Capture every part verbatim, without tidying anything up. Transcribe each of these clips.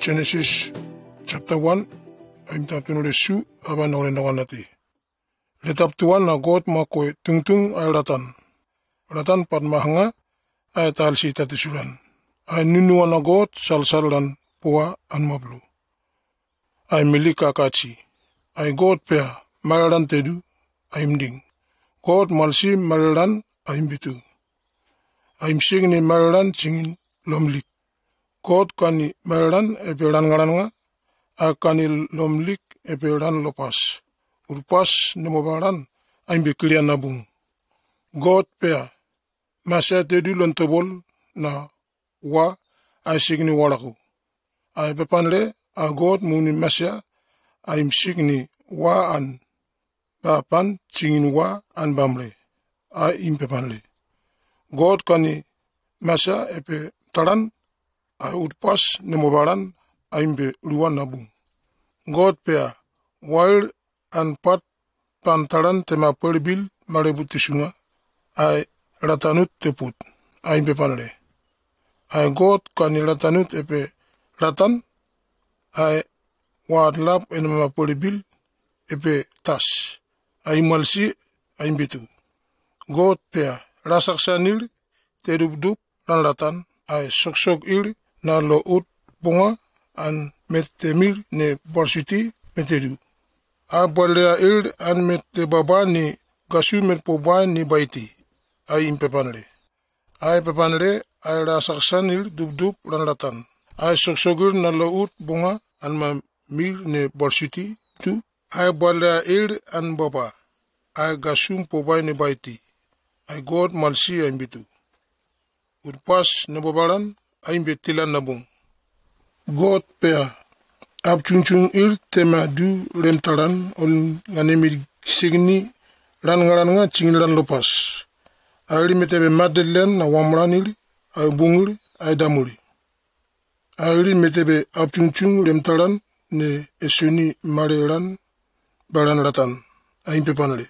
Genesis chapter one, aimtap twenty-two, aban na wale na wana te. Letap tuan na God ma kwe tungtung ai ratan. Ratan pat mahanga ai tal si tati suran. Ai nunu wana God sal sal ran pua an mablu. Ai milika kachi. Ai God pea mararan tedu ai mding. God malsi mararan ai mbitu. Ai msing ni mararan singin lomlik. God kani mararan epe ran ngaran nga, a kani lomlik epe ran lopas. Ulpas ni mobaran ai mbe kilian nabung. God pea masa tedu lon tobol na wa ai sing ni walaku. Ai pepan le a God muni masa ai msing ni wa an bapan singin wa an bamle. Ai impepan le. God kani masa epe taran ai utpas ni mobaran ai mbe luan nabung. God pea wair an pat pantaran tema perbil marebuti sunga ai ratanut teput ai mpepan le. Ai God kani ratanut epe ratan ai watlap enema perbil epe tas ai malsi ai mbitu. God pea rasak sanil tedupdup ran ratan ai soksok ir na lo ut bunga an met temir ne barsiti metedu. Ai balea ir an met te baba ni gasu met poba ni baiti ai impepan le. Ai pepan le ai rasak sanil dupdup ran ratan ai soksok ir na lo ut bunga an ma mir ne barsiti tu ai balea ir an baba ai gasum poba ni baiti. Ai God malsi ai mbitu. Utpas ne bobaran ai mbe tilan nabung. God pea ap chungchung ir tema du rem taran ol ngane mi signi ran ngaran nga chingin ran lopas. Ai ri metebe madelen na wamran ir ai bungir ai damuri. Ai ri metebe ap chungchung rem taran ne esuni mare ran baran ratan ai impepan le.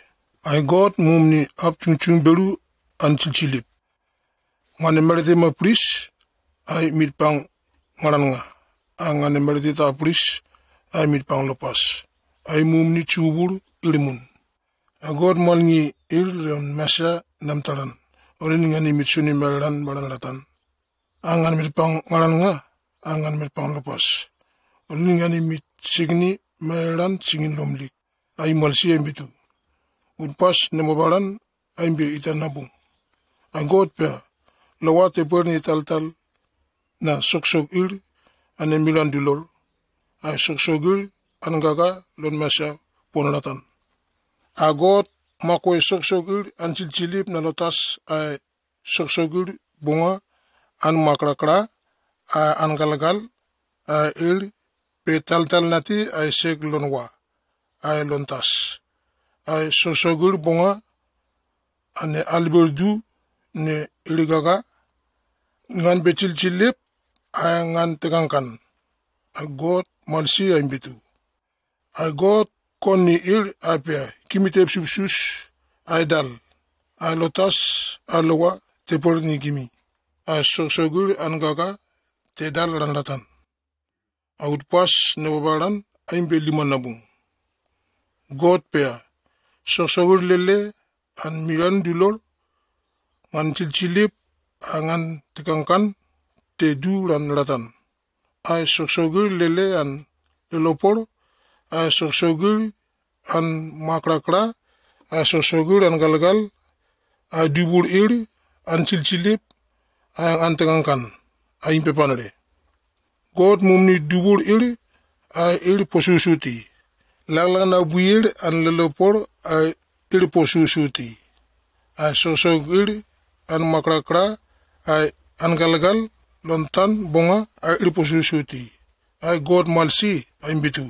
Ai God mumni ap chungchung beru an chilchilip. Ngane merete ma pris ai mitpang ngaran nga. A ngane merete ta pris ai mitpang lopas. Ai mumni chubur ilimun. A God malngi ir ran masa namtaran. Olin ngani mitsuni meran baran latan. A ngani mitpang ngaran nga. A ngani mitpang lopas. Olin ngani mitsigni meran singin lomlik. Ai malsi ai mbitu. Utpas ne mobaran ai mbe itan nabung. Ai God pea lawa te perni taltal na soksok ir ane milan dulor. Ai soksok ir an gaga lon masa pon ratan. Ai God ma kwe soksok ir an chilchilip na lotas ai soksok ir bunga an makrakra ai an galgal ai ir pe taltal nati ai sek lon wa ai lon tas. Ai soksok ir bunga ane alberdu ne ir gaga ngan be chilchilip ai ngan tekangkan. Ai God malsi ai mbitu. Ai God koni ir ai pea kimitep supsus ai dal ai lotas ai lowa tepor ni gimi. Ai soksok ir an gaga te dal ran latan. Ai utpas ne bobaran ai mbe liman nabung. God pea soksok ir lele an miran dulor ngan chilchilip ai ngan tekangkan te du ran latan. Ai soksok ir lele an lelopor ai soksok ir an makrakra ai soksok ir an galgal ai dubur ir an chilchilip ai an tekangkan ai impepan le. God mumni dubur ir ai ir posusuti. Laklak na buir an lelopor ai ir posusuti. Ai soksok ir an makrakra ai an galgal lon tan bunga ai ir posusuti. Ai God malsi ai mbitu.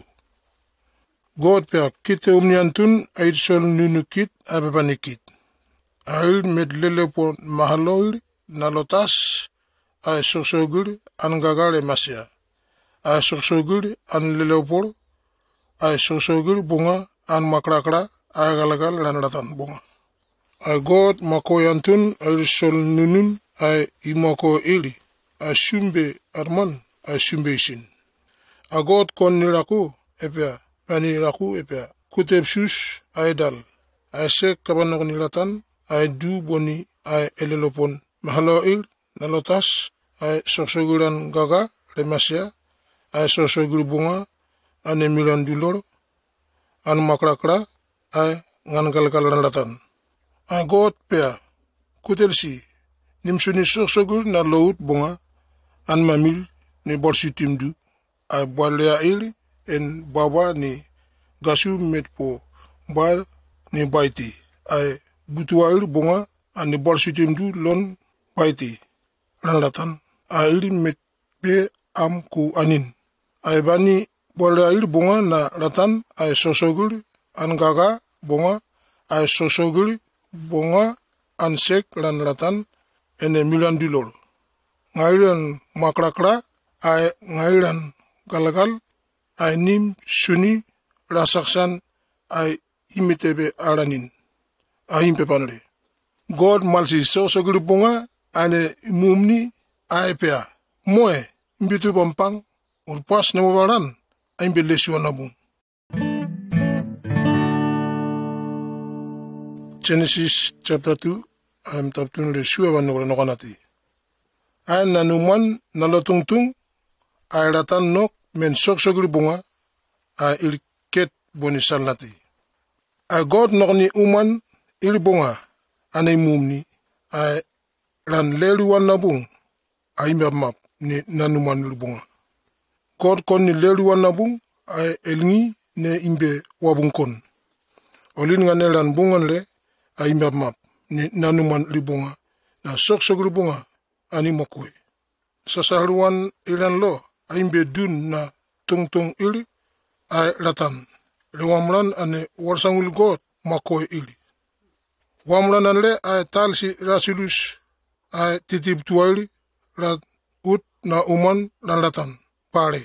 God pea kite umni antun ai sol nunu kit ai bebani kit. Ai ir met lele pon mahalo ir na lotas ai soksok ir an gagare masia. Ai soksok ir an lelopor ai soksok ir bunga an makrakra ai galgal ran latan bunga. Ai God ma kwe antun ai ir sol nunun ai imako ir ai sumbe arman ai sumbe isin. A God kon ni laku epea, bani laku epea. Kutep sus ae dal. Ae sek kabanok ni latan, ae du boni ae elelopon. Mahalo il, na lotas, ae sosogilan gaga, remasia, ae sosogil bunga, ane milan dulor, an makrakra, ae ngan galgal ran latan. Ae God pea, kutel si, nim suni soksogul na lout bunga, an mamil ni bol si timdu, ae bwalea il en baba ni gasu met po bal ni baiti, ae butua il bunga, an ni bol si timdu lon baiti, ran latan, ae il met be am ku anin. Ae bani bwalea il bunga na latan, ae sosogul an gaga bunga, ae sosogul bunga an sek ran latan, ene milan dulor. Ngailan makrakra, ae ngailan galgal, ae nim suni rasaksan, ae imitebe aranin. Ae impepanle. God malsi sosogul bunga, ane mumni, ae pea. Moe, mbitu pampang, urpas ne mobaran, ae imbe lesiwa nabung. Genesis chapter two, am taptun le shuwa ban nokra nokanati. Ae nanuman nalotungtung, ae latan nok men soksogil bunga, ae il ket boni salnati. Ae God nok ni uman il bunga, ane mumni, ae ran lelu wan nabung, ae imbe map ni nanuman il bunga. God kon ni lelu wan nabung, ae elngi ne imbe wabung kon. Olin ngane ran bungan le, ae imbe map ni nanuman il bunga, na soksogil bunga, ani makwe. Sasaluan ilan lo, ae imbe dun na tungtung ili, ae latan. Le wamlan ane warsangul God makwe ili. Wamlan an le ae tal si rasulus, ae titip tuaili, rat ut na uman ran latan, pare.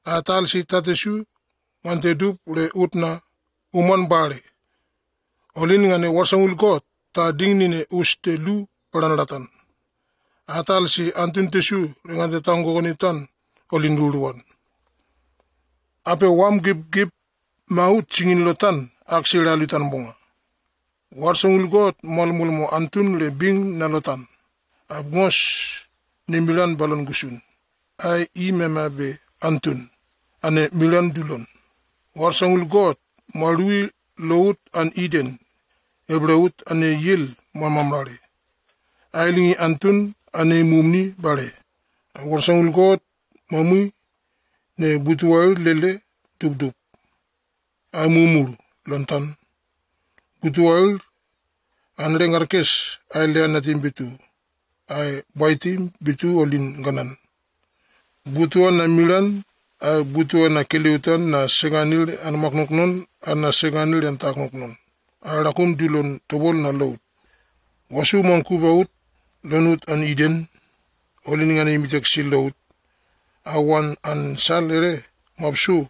Ae tal si tatesu, mante dup le ut na uman bare. Olin ngane warsangul God, ta ding nine uste lu paran latan. Ae tal si antun tesu, le ngante tango konitan, olin luluan. Ape wam gip gip maut singin lotan, aksi lalutan bunga. Warsangul God malmul mo antun le bing na lotan. Abngos ni milan balon gusun. Ae imema be antun. Ane milan dulon. Warsangul God malui lout an Eden. Ebreut ane yil mamamrare. Ae lingi antun ane mumni bare. Warsangul God mamui ne butuail lele dubdub. Ae mumul lontan. Butuail an rengarkes ae leanatin bitu. Ae baitin bitu olin ganan. Butua na milan, ae butua na keliutan na senganil an maknoknon, an na senganil an taknoknon. Ae rakun dulon tobol na lout. Wasu mankubaut, lonut an Eden, olin ngane imitek si lout. Awan an sal ere, mapsu,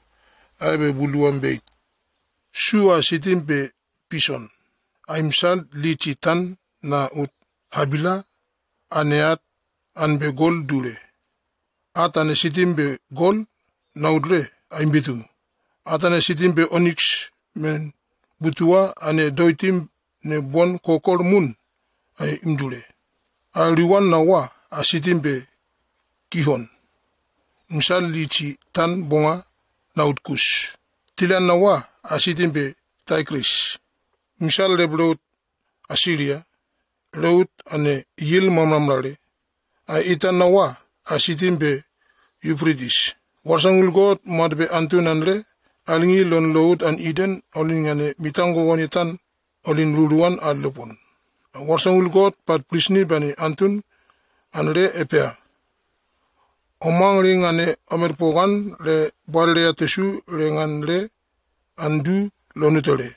ae be buluan beit. Su a sitim be pison. Ae imsal liti tan na ut habila, ane at an be gol dure. At ane sitim be gol na udre, ae imbitu. At ane sitim be oniks men butua ane doitim ne bon kokor mun, ae imdure. Ae liwan na wa a sitim be kihon. Imsal liti tan bunga na utkus. Tilan na wa a sitim be Taikris. Imsal le blout Asiria, lout ane yil mamamrare, ae itan na wa a sitim be Euphrates. Warsangul God mat be antun an le, alingi lon lout an Eden, olin ngane mitango wanitan, olin luluan a lopon. Warsangul God pat plisni bani antun an le epea. Omang ring ane omer pogan le bwalea tesu rengan le andu lonutele.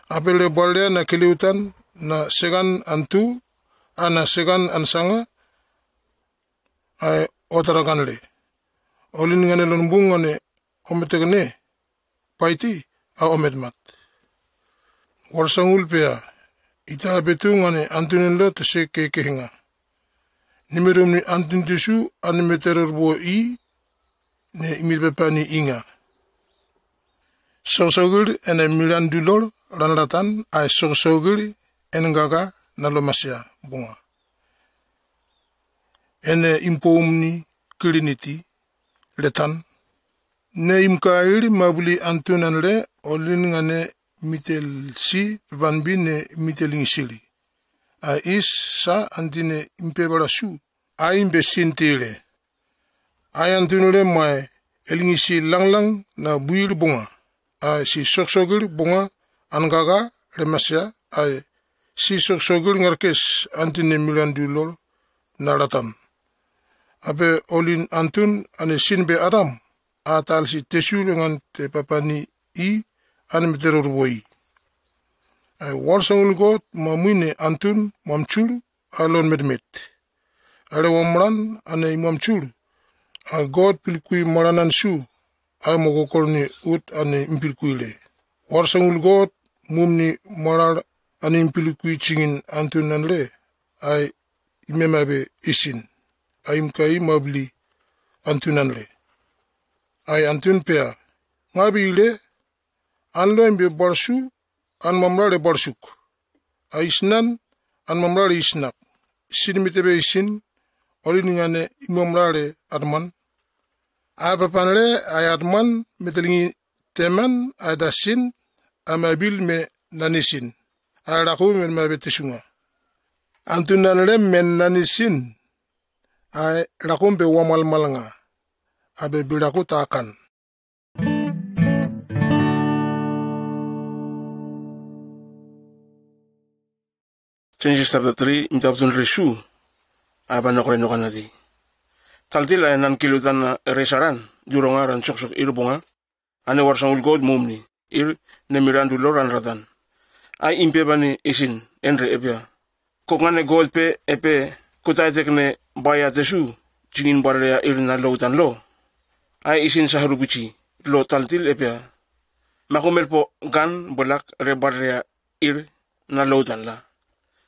Apele bwalea na keliutan na segan antu, ana segan ansanga, ae otaragan le. Olin ngane lonbung ngane ometekne, paiti a ometmat. Warsangul pea, ita betu ngane antunin lo tese kekehinga. Nimerum ni antun tesu, animeteror bo i, ne imitepepani inga. Sokosokil ene milandulor ranratan ai sokosokil en gaga na lomasia bunga. Ene impoumni kiliniti letan. Ne imkail mabuli antunan le olin ngane mitel si vanbi ne mitel ngisili. A is sa antine impebala su. A imbe sintile. A yantun le mai el ngisi langlang na buil bunga. A si soksokil bunga an gaga le masia. A si soksokil ngarkes antine milandulor na ratan. Ape olin antun ane sin be Adam. A tal si tesul ngan te papani i an meteror boi. A warsangul got mamwine antun mamchul a lon medmet. Ale wamran ane imamchul. A got pilkui maranan su. A mogokorni ut ane impilkui le. Warsangul got mumni marar ane impilkui chingin antun nan le. A imemabe isin. A imkai mabli antun nan le. A antun pea. Ngabi le an lo imbe barsu an mamrare barsuk. A isnan an mamrare isnak. Sin mitebe isin olin ngane imamrare adman. A papan le a adman metelingi teman a dasin a mabil me nanisin. A raku me mabe tesunga. Antunan le men nanisin. A raku be wamal malnga. A be bilaku takan. Genesis chapter three, mtaputun reshu. Aba nokore nokanati. Taltil ay nan kilutan resaran, durongaran soksok irbunga. Ane warsangul god mumni. Ir ne mirandu loran ratan. Ay impe bani isin, enre epia. Kokngane god pe epe kutaitek ne baya tesu, jingin barlea ir na loutan lo. Ay isin saharubuchi, lo taltil epia. Makumer po gan bolak re barlea ir na loutan la.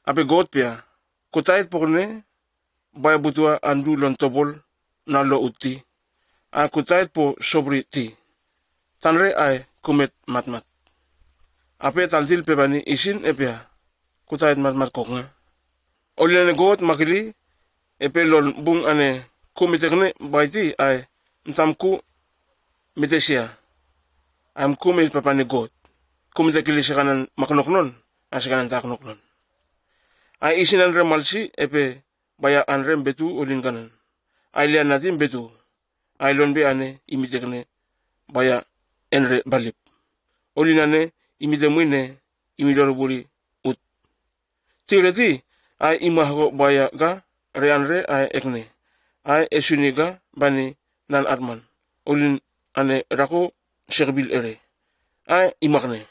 Ape god pia, kutait pokne baya butua andu lon tobol na lo uti. A kutait po sobri ti. Tanre ay kumet matmat. Ape taltil pe bani isin epia. Kutait matmat koknga. Olin ane god makili epe lon bung ane kumitekne baiti ay ntamku mitesia. Ay mkumit papani god. Kumitekili sekanan maknoknon. A sekanan taknoknon. Ay isin anre malsi epe baya anre mbetu olin kanan. Ay lian nati mbetu. Ay lon be ane imitekne baya enre balip. Olin ane imitemwine imidor buri ut. Tireti ay imahko baya ga re anre ay ekne. Ay esuni ga bani nan adman. Olin ane rako sekbil ere. Ay imakne.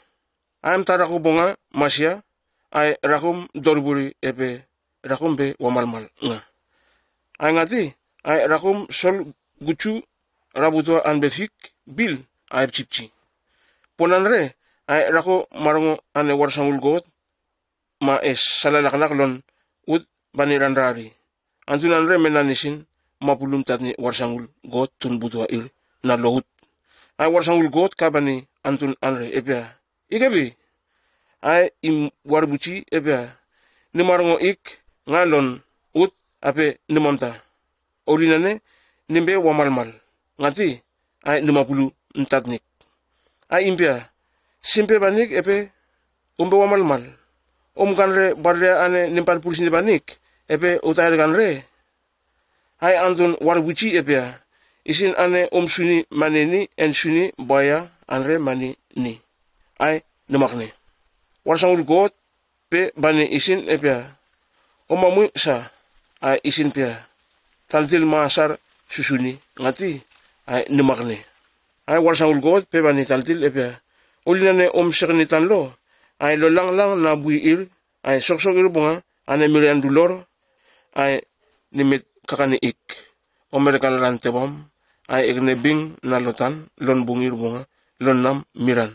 Ay mta rako bonga masia. Ay rakom dorburi epe rakom be wamalmal nga. Ay ngati ay rakom sol guchu rabutua an befik bil ay pchipchi. Ponan re ay rako marongo ane warsangul god ma es salalaklak lon ut bani ranrari. Antun anre menanisin mapulum tatni warsangul god tun butua ir na lohut. Ay warsangul god kabani antun anre epia. Ikebi ay im warbuchi epia. Ni marongo ik ngalon ut ape ni mamta. Olinane nimbe wamalmal. Ngati ay ni mapulu ntatnik. Ay impia. Simpe banik epe umbe wamalmal. Um ganre barre ane nimpan pulsini banik epe utayar ganre. Ay antun warbuchi epia. Isin ane um suni maneni en suni baya anre mani ni. Ay numakne. Warsangul god pe bani isin epia. Oma mui sa ay isin pia. Taltil masar susuni ngati ay numakne. Ay warsangul god pe bani taltil epia. Olinane om sekni tanlo ay lo langlang na bui ir ay soksok ir bunga ane mirian dulor ay nimit kakani ik. Omer kalaran tebom ay ekne bing na lotan lon bungir bunga lon nam miran.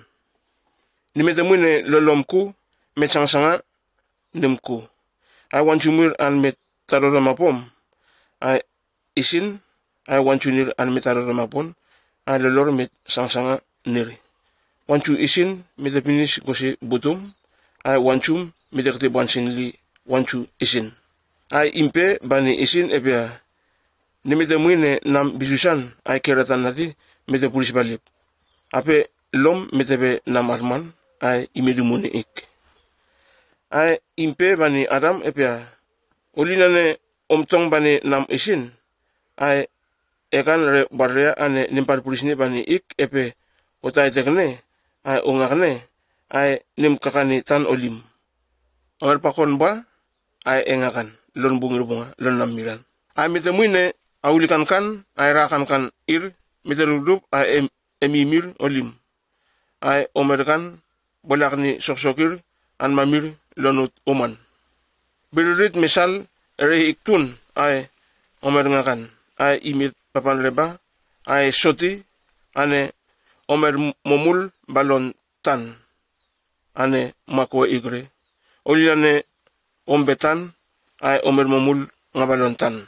Nimete muine lolomku me changsanga nimku. Ay wanchumir an me taroromapom. Ay isin ay wanchunir an me taroromapon. a lolor met sangsanga neri. Wancu isin mete pinis gosi butum, a wancum mete kete buansin li wancu isin. A impe bani isin epea, ni mete muine nam bisusan, a keratan nati mete puris balip. Ape lom mete be nam arman, a imedumuni ik. A impe bani Adam epea, olinane omtong bani nam isin, a ekan re barrea ane nimpar purisni bani ik epe otai tekne, a ongakne, a nim kakani tan olim. Omer pakon ba, a engakan, lon bungir bunga, lon nam miran. A mete muine, a ulikan kan, a rakan kan ir, mete rudup, a em, emimir olim. A omer kan, bolak ni soksokir, an mamir lonut oman. Biririt misal, ere iktun, a omer ngakan, a imit papan reba, a soti, ane omer momul balon tan, ane makwe igre. Oli ane ombetan, a omer momul ngabalon tan.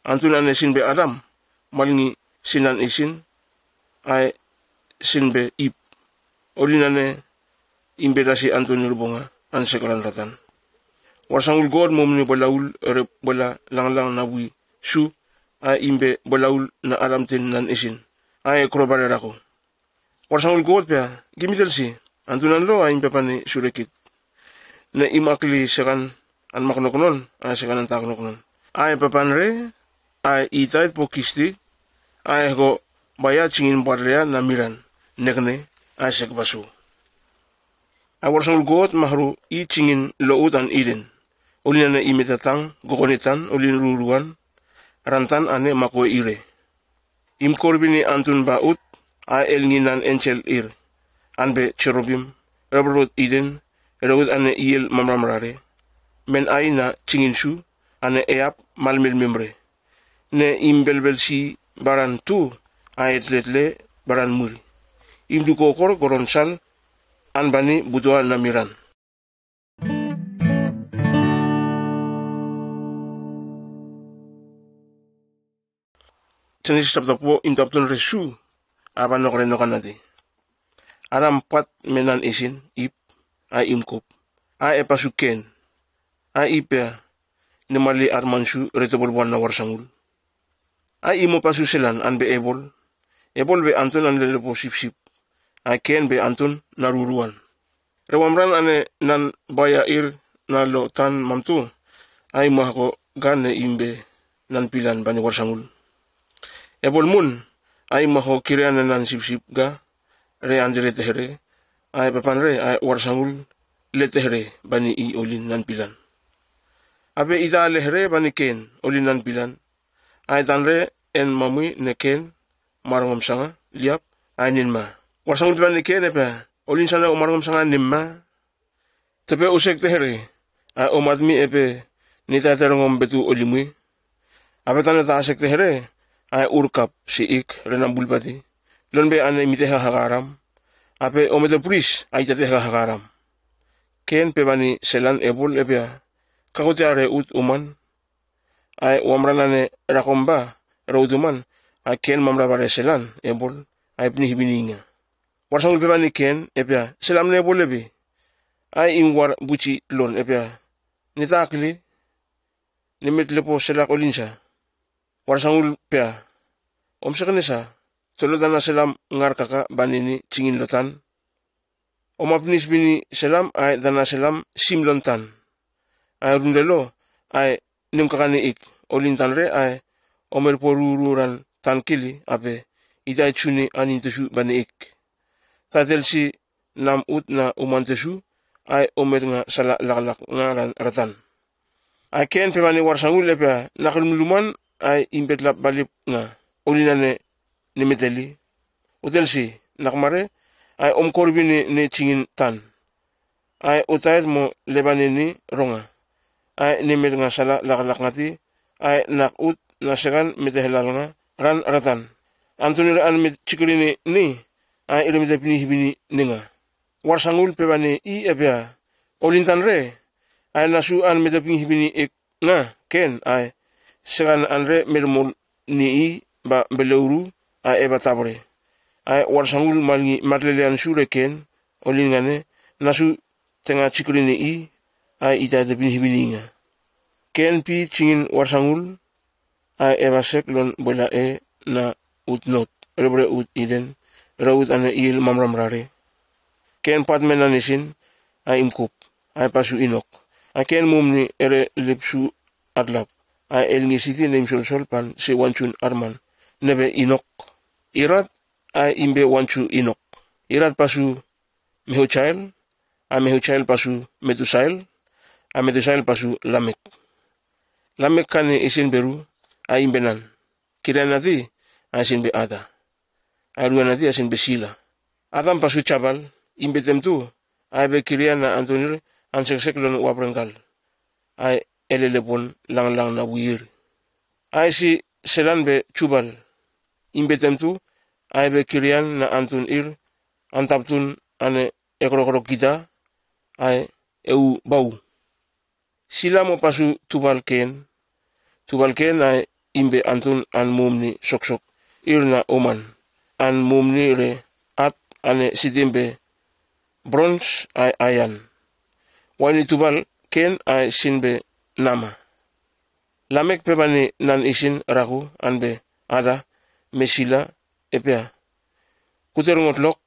Antun ane sin be Adam, malngi sinan isin, a sin be ip. Oli ane imbe dasi antun rubonga, an sekalan ratan. Warsangul God momni bolaul, re bola langlang na bui su, a imbe bolaul na Adam tin nan isin. A e krobare rako. Warsangul God pea, gimitel si, antunan lo a impe pani surekit. Ne imakli sekan an maknoknon, a sekan an taknoknon. A e pepan re, a itait po kisti, a e go baya chingin barlea na miran, nekne, a sek basu. A warsangul God mahru i chingin lo utan irin. Olin ane imitatang, gogonitan, olin ruruan, rantan ane makwe ire. Im korbini antun ba ut, a el nginan enchel ir. An be cherubim, rebrot iden, rewut ane iel mamramrare. Men aina chingin su, ane eap malmil mimre. Ne im belbel si baran tu, a etletle baran muri. Im du kokor goron sal, an bani butua na miran. Genesis chapter four, im taptun resu, aba nokre nokanati. Aram pat menan isin, ip, a im kup. A e pasu ken, a ipea, ne mali armansu retobor buan na warsangul. A imo pasu selan an be ebol, ebol be antun an lelepo sip sip. A ken be antun na ruruan. Rewamran ane nan baya ir na lo tan mamtu, a imo hako gane imbe nan pilan bani warsangul. Ebol mun, a imo hako kire ane nan sip sip ga, re ande re tehere, a e pepan re, a e warsangul, le tehere bani i olin nan pilan. Abe ida lehere bani ken, olin nan pilan. A e dan re en mamui ne ken, marangom sanga, liap, a e nin ma. Warsangul pilan ne ken epe, olin sana o marangom sanga nin ma. Tepe usek tehere, a o madmi epe, ni ta terangom betu olimui. Abe tane ta asek tehere, a e urkap, si ik, renam bulbati. Lon be ane miteha hagaram. Ape o mete pris, a ita teha hagaram. Ken pe bani selan ebol epea. Kakote are ut uman. A e wamran ane rakomba, ra ut uman. A ken mamra bare selan ebol. A e pni hibininga. Warsangul pe bani ken, epea. Selam ne ebol ebe. A e im war buchi lon epea. Ni takli, ni met lepo selak olinsa. Warsangul pea. Om sekenesa, tolo dana selam ngar kaka banini chingin lotan. Om apnis bini selam a e dana selam sim lontan. A e rundelo, a e nim kakani ik, olintan re a e omer porururan tan kili ape, ita e chuni anin tesu bani ik. Tatel si nam ut na uman tesu, a e omer nga sala laklak nga ran ratan. A e ken pe bani warsangul epea, naklum luman, a e imbet lap balip nga, olin ane ne meteli. Utel si, nakmare, a e om korbini ne chingin tan. A e utaet mo lebani ni ronga. A e ne met nga sala laklak ngati, a e nak ut na sekan mete helal nga, ran ratan. Antun ire an met chikrini ni, a e ire mete pini hibini ninga. Warsangul pe bani i epea. Olintan re, a e nasu an mete pini hibini ik nga, ken, a e sekan an re mermol ni i ba beleuru, a eba Tabre. A warsangul malngi matlelean sure Ken, olin ngane, nasu tenga chikrini i, a ita de binhibininga. Ken pi chingin warsangul, a eba sek lon bola e na ut not, rebre ut iden, ra ut ane il mamram rare. Ken pat men anisin, a imkup, a pasu inok. A Ken mumni ere lipsu atlap, a el ngisiti nem sol sol pan se wanchun arman, nebe inok. Irat, a imbe wanchu inok. Irat pasu Mehuchael, a Mehuchael pasu Metusael, a Metusael pasu Lamek. Lamek kane isin beru, a imbe nan. Kirianati, a isin be ada. A ruanati, a isin be sila. Adam pasu Chabal, imbe temtu, a be kirian na Antonir, an seksek lon wabrengal. A elele bon lang lang na buir. A isi selan be Chubal, imbe temtu, a be kirian na Antonir, an taptun ane ekrokro kita, a eu bau. Sila mo pasu Tubal Ken. Tubal Ken a imbe Antun an mumni soksok, ir na Oman. An mumni re at ane sitimbe bronze a ayan. Wani Tubal Ken a sinbe Nama. Lamek pebani nan isin raku an be Ada, Mesila, epea. Kuter ngotlok,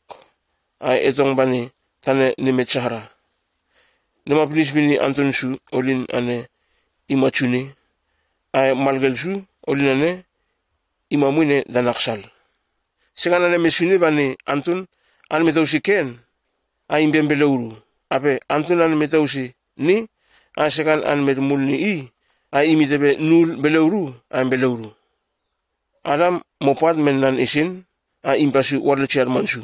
a etong bani tane ni mechara. Nema pinis bini Anton su olin ane imachuni, a malgel su olin ane imamwine danaksal. Sekan ane mesuni bani Anton an metausi Ken, a imbembeleuru. Ape Anton an metausi ni, a sekan an metemul ni i, a imitebe nul beleuru, a imbeleuru. Adam mopat men nan isin, a impa si warle chi arman su.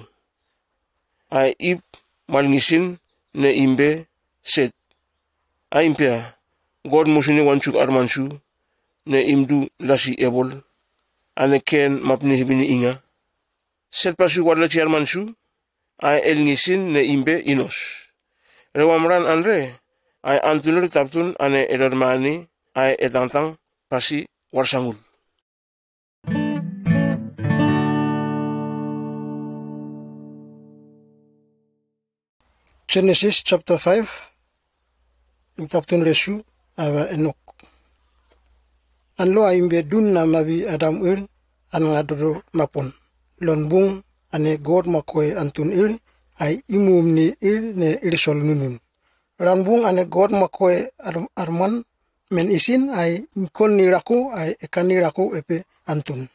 A ip malngisin ne imbe Set. A impea, God musuni wanchuk arman su, ne imdu lasi ebol, ane Ken mapni hibini inga. Set pasu warle chi arman su, a el ngisin ne imbe Inos. Rewamran anre, a antunri taptun ane elermani, a etangtang pasi warsangul. Genesis chapter five, im taptun resu ava Enok. An lo a imbe dun na mabi Adam ir an ngadodo mapon. Lon bung ane God makwe Antun ir, a imum ni ir ne ir sol nunun. Ran bung ane God makwe Ar-, Arman men isin a inkon ni raku a ekan ni raku epe Antun.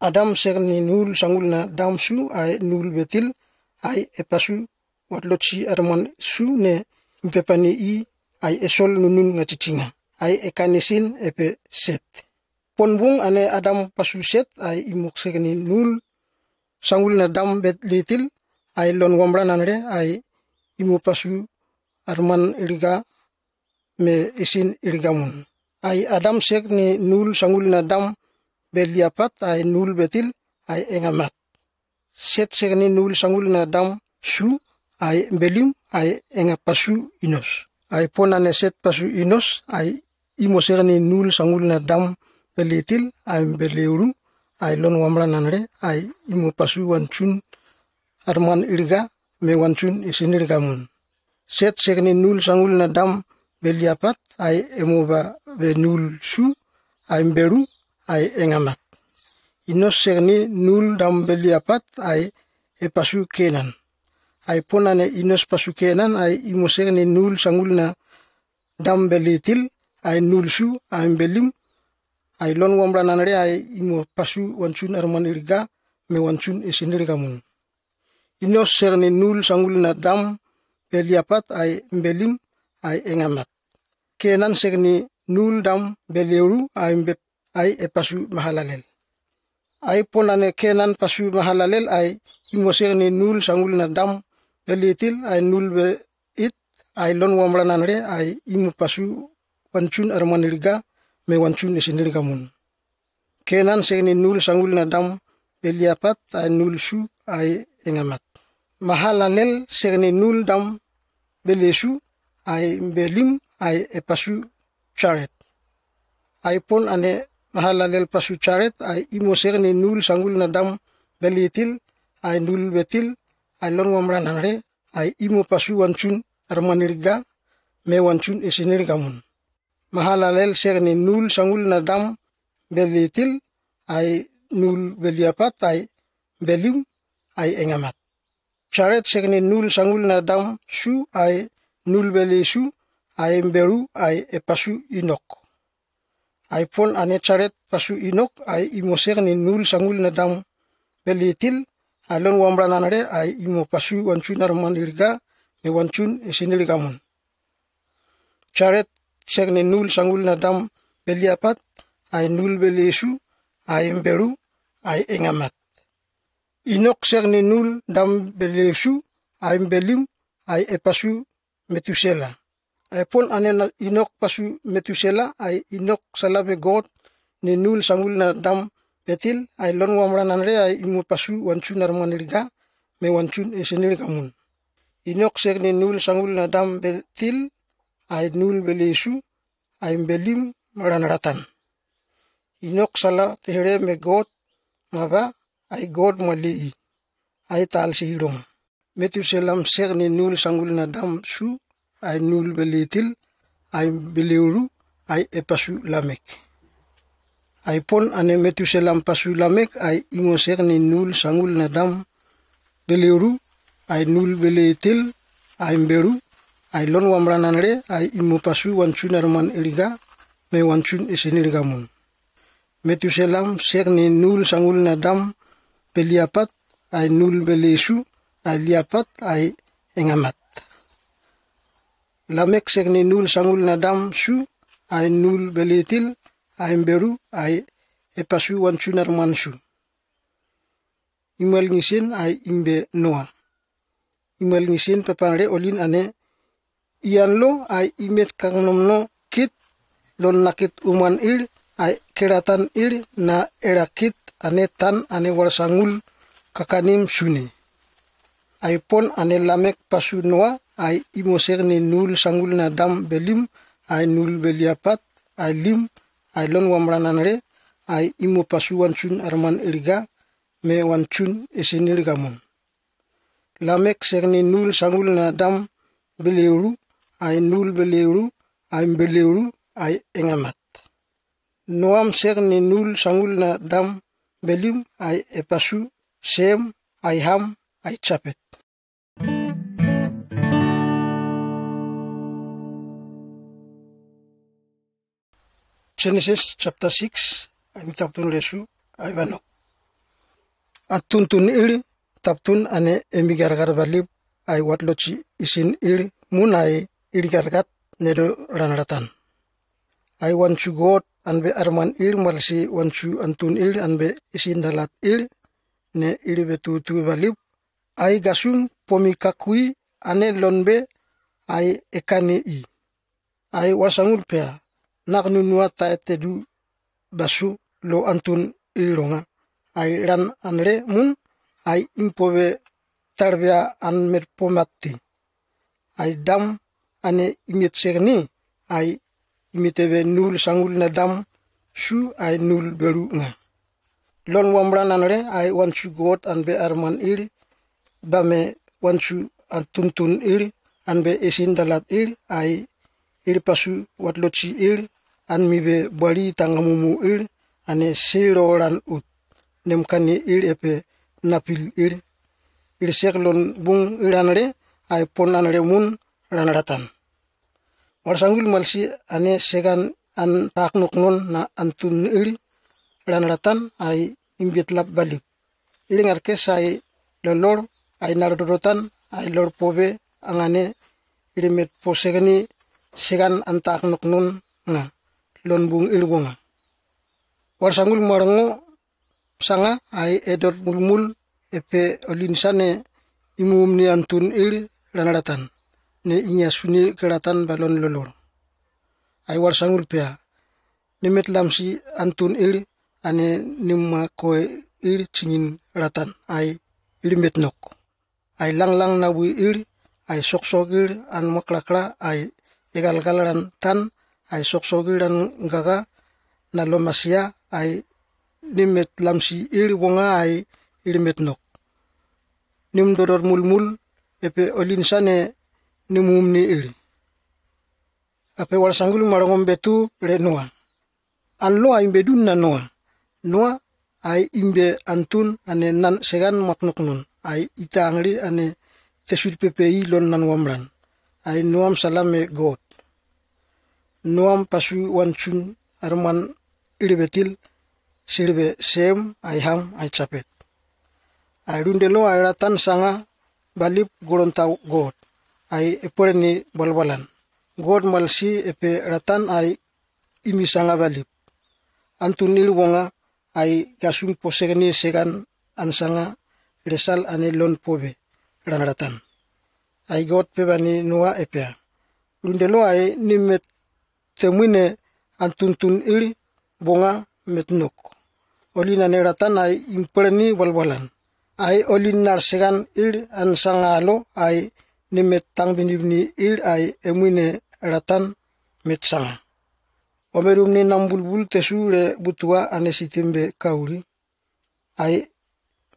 Adam sek ni nul sangul na dam su a nul betil a epasu watlochi Arman su ne impepani i a esol nunun ngachichinga a ekan isin epe Set. Pon bung ane Adam pasu Set a imuk sek ni nul sangul na dam bet litil a lon wamran anre a imu pasu Arman iriga me isin irigamun. A Adam sek ni nul sangul na dam beliapat a nul betil a engamat. Set sek ni nul sangul na dam su a belim a engapasu Inos. A pon ane Set pasu Inos a imo sek ni nul sangul na dam belitil a beleuru a lon wamran anre a imo pasu wanchun Arman iriga me wanchun isin irigamun. Set sek ni nul sangul na dam beliapat a emo ba be nul su a imberu a engamat. Inos sek ni nul dam beliapat a epasu Kenan. A pon ane Inos pasu Kenan a imo sek ni nul sangul na dam belitil a nul su a imbelim a lon wamran anre a imo pasu wanchun Arman iriga me wanchun isin irigamun. Inos sek ni nul sangul na dam beliapat a imbelim a engamat. Kenan sek ni nul dam beleuru a imbe a epasu Mahalalel. A pon ane Kenan pasu Mahalalel a imo sek ni nul sangul na dam belitil a nul be it a lon wamran anre a imo pasu wanchun Arman iriga me wanchun isin irigamun. Kenan sek ni nul sangul na dam beliapat a nul su a engamat. Mahalalel sek ni nul dam belesu a belim a epasu Charet. A pon ane Mahalalel pasu Jared, ay imo sek ni nul sangul na dam belitil, ay nul betil, ay lon wamran anre, ay imo pasu wancun arman irga, me wancun isin irga mun. Mahalalel sek ni nul sangul na dam belitil, ay nul beliapat, ay belim, ay engamat. Jared sek ni nul sangul na dam su, ay nul beli su, ay beru, ay epasu Inok. Ay pon ane Jared pasu Inok, ay imo sek ni nul sangul na dam belitil, ay lon wamran anre, ay imo pasu wancun arman irga, me wancun isin irga mun. Jared sek ni nul sangul na dam beliapat, ay nul beli su, ay beru, ay engamat. Inok sek ni nul dam beli su, ay belim, ay epasu Metusela. Ay pon ane na Inok pasu Metusela, ay Inok salame God ni nul sangul na dam betil, ay lon wamran anre, ay imo pasu wancun arman irga, me wancun isin irga mun. Inok sek ni nul sangul na dam betil, ay nul beli su, ay belim ran ratan. Inok sala tehere me God maba, ay God mali i, ay tal si irong. Metuselam sek ni nul sangul na dam su, ay nul belitil, ay beliuru, ay epasu Lamek. Ay pon ane Metuselam pasu Lamek, ay imo sek ni nul sangul na dam beliuru, ay nul belitil, ay beru, ay lon wamran anre, ay imo pasu wancun arman irga, me wancun isin irga mun. Metuselam sek ni nul sangul na dam beliapat, ay nul beli su, ay liapat, ay engamat. Lamek sek ni nul sangul na dam su, ay nul belitil, ay beru, ay epasu wancun arman su. Imal ngisin ay imbe Noa. Imal ngisin papanre olin ane, ian lo ay imet kangnom no kit, lon nakit uman ir, ay keratan ir na erakit ane tan ane warsangul kakanim suni. Ay pon ane Lamek pasu Noa, ay imo sek ni nul sangul na dam belim, ay nul beliapat, ay lim, ay lon wamran anre, ay imo pasu wancun arman irga, me wancun isin irga mun. Lamek sek ni nul sangul na dam beliuru, ay nul beliuru, ay beliuru, ay engamat. Noam sek ni nul sangul na dam belim, ay epasu Sem, ay Ham, ay Japet. Genesis chapter six, ay mi taptun lesu, ay banok. Atuntun iri taptun ane emi gargar balib, ay watlochi isin iri mun ay iri gargat nedo ranratan. Ay wancu God anbe arman iri malsi wancu antun iri anbe isin dalat iri, ne iri be tutu balib, ay gasum pomi kakui ane lonbe ay ekane i. Ay wasangul pea, nak nunua taetedu basu lo antun ilonga. Ay ran anre mun, ay impobe tarbea an mer pomatti. Ay dam ane imet serni, ay imetebe nul sangul na dam su ay nul beru nga. Lon wamran anre, ay wancu God anbe arman iri, bame wancu antuntun iri, anbe isin dalat iri, ay iri pasu watlochi iri, an mibe bwari tangamumu iri, ane siro ran ut, nemkani iri epe napil iri. Iri sek lon bung iri anre, ay pon anre mun ran ratan. Warsangul malsi ane segan an taknuk non na antun iri ran ratan ay imbiet lap balip. Iri ngarkes ay lolor ay nardodotan ay lor pobe angane iri met posegani segan an taknuk non na lon bung iri bonga. Warsangul marango sanga ay edot mulmul epe olinsane imum ni antun iri ran ratan. Ne inya suni keratan balon lolor. Ay warsangul pea. Nimet lamsi antun iri ane nimma koe iri cingin ratan ay iri met nok. Ay langlang na wi iri ay soksok iri an maklakla ay egalgal ran tan ay soksok iri an gaga na lomasia ay nimet lamsi ili bonga ay ilimet nok. Nim dodor mulmul epe olin sane nimumni ili. Ape wal sangul marangom betu re Noa. An Noa imbe dun na Noa. Noa ay imbe antun ane nan segan maknok nun. Ay itangri ane tesud pepe i lon nan wamran. Ay Noam salame God. Noam pasu wansun arman ilibetil silibe Sem ay Ham ay Chapet. Ay rundelo ay ratan sanga balip goronta God. Ay epore ni balbalan. God malsi epe ratan ay imi sanga balip. Antun nili wonga ay gasum posegani segan an sanga resal ane lon pobe ran ratan. Ay God pebani Noa epea. Rundelo ay nimet temwine antuntun ili bonga metnok. Olin ane ratan ay imperni walwalan. Ay olin nar segan ili an sangalo ay nimet tangbinibni ili ay emwine ratan met sanga. Omerum ni nambulbul tesu re butua ane sitimbe kauri. Ay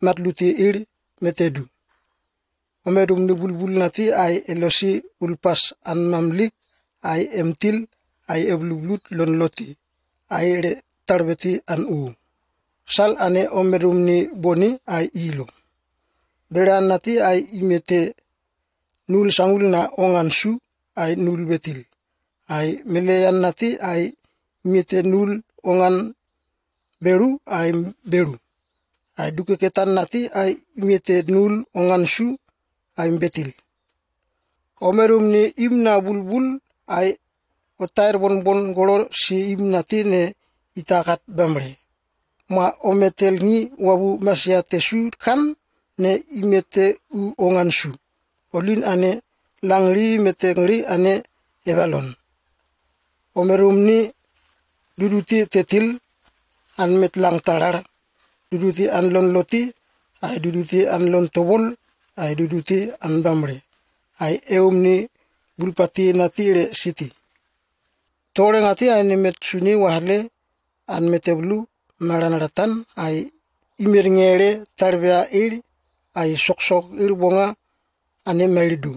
matluti ili metedu. Omerum ni bulbul nati ay elosi ulpas an mamlik ay emtil ay eblublut lon loti. Ay re tarbeti an u. Sal ane omerum ni boni ay ilo. Beran nati ay imete nul sangul na ongan su ay nul betil. Ay meleyan nati ay imete nul ongan beru ay beru. Ay dukeketan nati ay imete nul ongan su ay betil. Omerum ni imna bulbul ay otair bonbon golo si imnati ne itakat bamre. Ma ometel ngi wabu masia tesu kan ne imete u ongan su. Olin ane langri mete ngri ane ebalon. Omerum ni duduti tetil an met lang tarar. Duduti an lon loti, ay duduti an lon tobol, ay duduti an bamre. Ay eum ni bulpati nati re siti. Tore ngati ay nimet suni wahle an meteblu maran ratan ay imer ngere tarbea ili ay soksok ili bonga ane meridu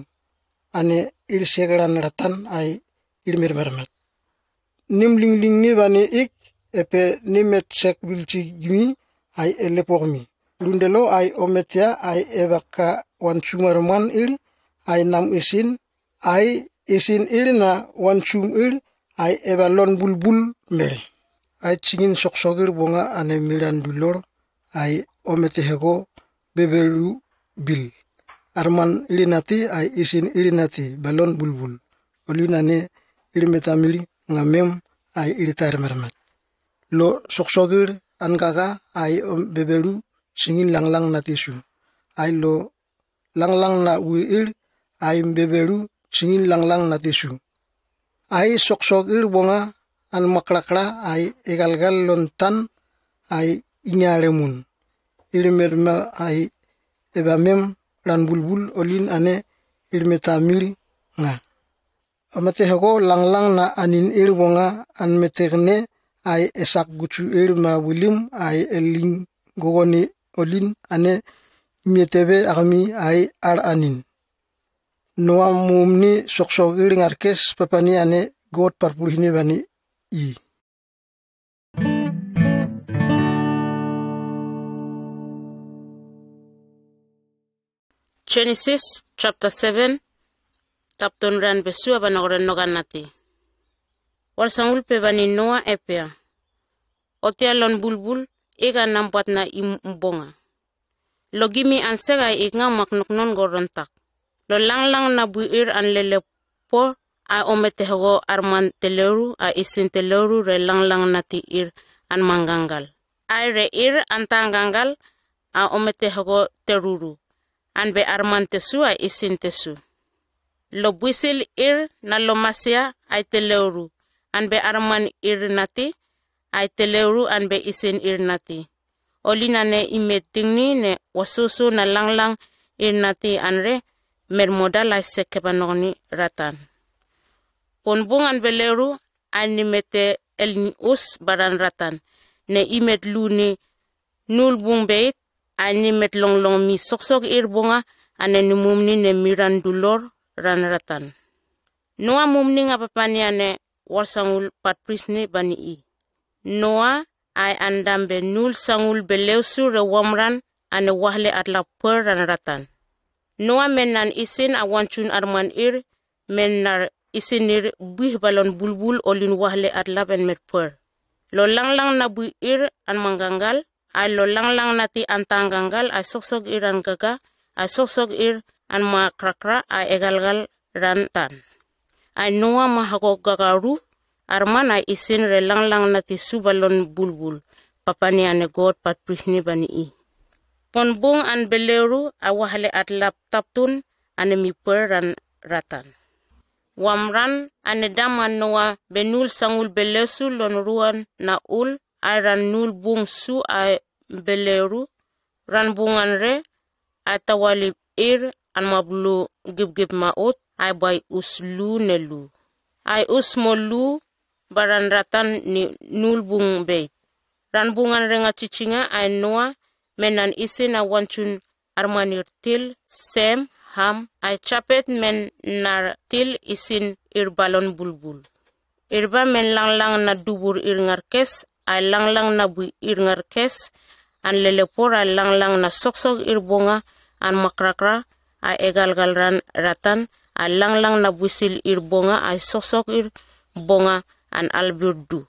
ane ili segeran ratan ay ili mermermet. Nim lingling ni bani ik epe nimet sek bilci gimi ay elepok mi. Lundelo ay ometia ay ebaka wan sumar man ili ay nam isin ay isin ili na wan sum ili ay ebalon bulbul mere. Ay cingin soksogir bonga ane miran dulor ay ometehego bebelu bil. Arman ili nati ay isin ili nati balon bulbul. Olin ane ili metamili ngamem ay ili tair mermet. Lo soksogir an kaka ay om bebelu cingin langlang nati su. Ay lo langlang na wi ir ay bebelu cingin langlang nati su. Ay soksogir bonga an makrakra ay egalgal lon tan ay ingaremun. Ilimerma ay ebamem ran bulbul olin ane ilimetamili nga. Ometehego langlang na anin ir bonga an metegne ay esak gucu ir ma wilim ay eling gogoni olin ane mietebe agmi ay ar anin. Noa mumni soksok ir ngarkes pepani ane God parpulhini bani i. Genesis chapter seven, tapton ran besu aba nogren noganati. Wal sangul pe bani Noa epea. Otia lon bulbul, iga nambuat na im mbonga. Logimi an sega iknga maknoknon gorontak. Lo langlang na bui ir an lele po a ometehgo arman teleuru a isin teleuru re langlang nati ir an manggangal. Ay re ir an tanggangal a ometehgo teruru. An be arman tesu a isin tesu. Lo buisil ir na lo masia ay teleuru. An be arman ir nati ay teleuru an be isin ir nati. Olin ane imetingni ne wasusu na langlang ir nati an re mer modal ay sekebanogni ratan. Pon bung an beleuru an nimete el us baran ratan. ne imet lu ni nul bung beit, a nimet longlong mi soksok ir bonga, ane ni mumni ne miran dulor ran ratan. Noa mumni nga papania ne warsangul pat prisni bani i. Noa ai andam be nul sangul beleusu re wamran, ane wahle atla per ran ratan. Noa men nan isin a wancun arman ir, men nar isin ir buih balon bulbul olin wahle atla ben met per. Lo langlang na bui ir an manggangal, ai lo langlang na ti an tanggangal, ai soksok ir an gaga, ai soksok ir an makrakra, ai egalgal ran tan. Ai Noa mahako gagaru, arman ai isin re langlang na ti su balon bulbul, papania ne God pat prihni bani i. Pon bung an beleru, a wahle atlap taptun, ane mi per ran ratan. Wamran, ane daman Noa benul sangul belesu lon ruan na ul, ai ran nul bung su ai beleru, ran bungan re, ai tawali ir, an mablu gibgib maut, ai bai us lu ne lu. Ai us mo lu, baran ratan ni nul bung beit. Ran bungan re nga cichinga, ai Noa, menan isin a wancun armanir til, Sem, Ham, ai chapet men nar til isin ir balon bulbul. Irba men langlang na dubur ir ngarkes, ai langlang na bui ir ngarkes, an lelepor ai langlang na soksok ir bonga, an makrakra, ai egalgal ran ratan, ai langlang na buisil ir bonga, ai soksok ir bonga, an albir du.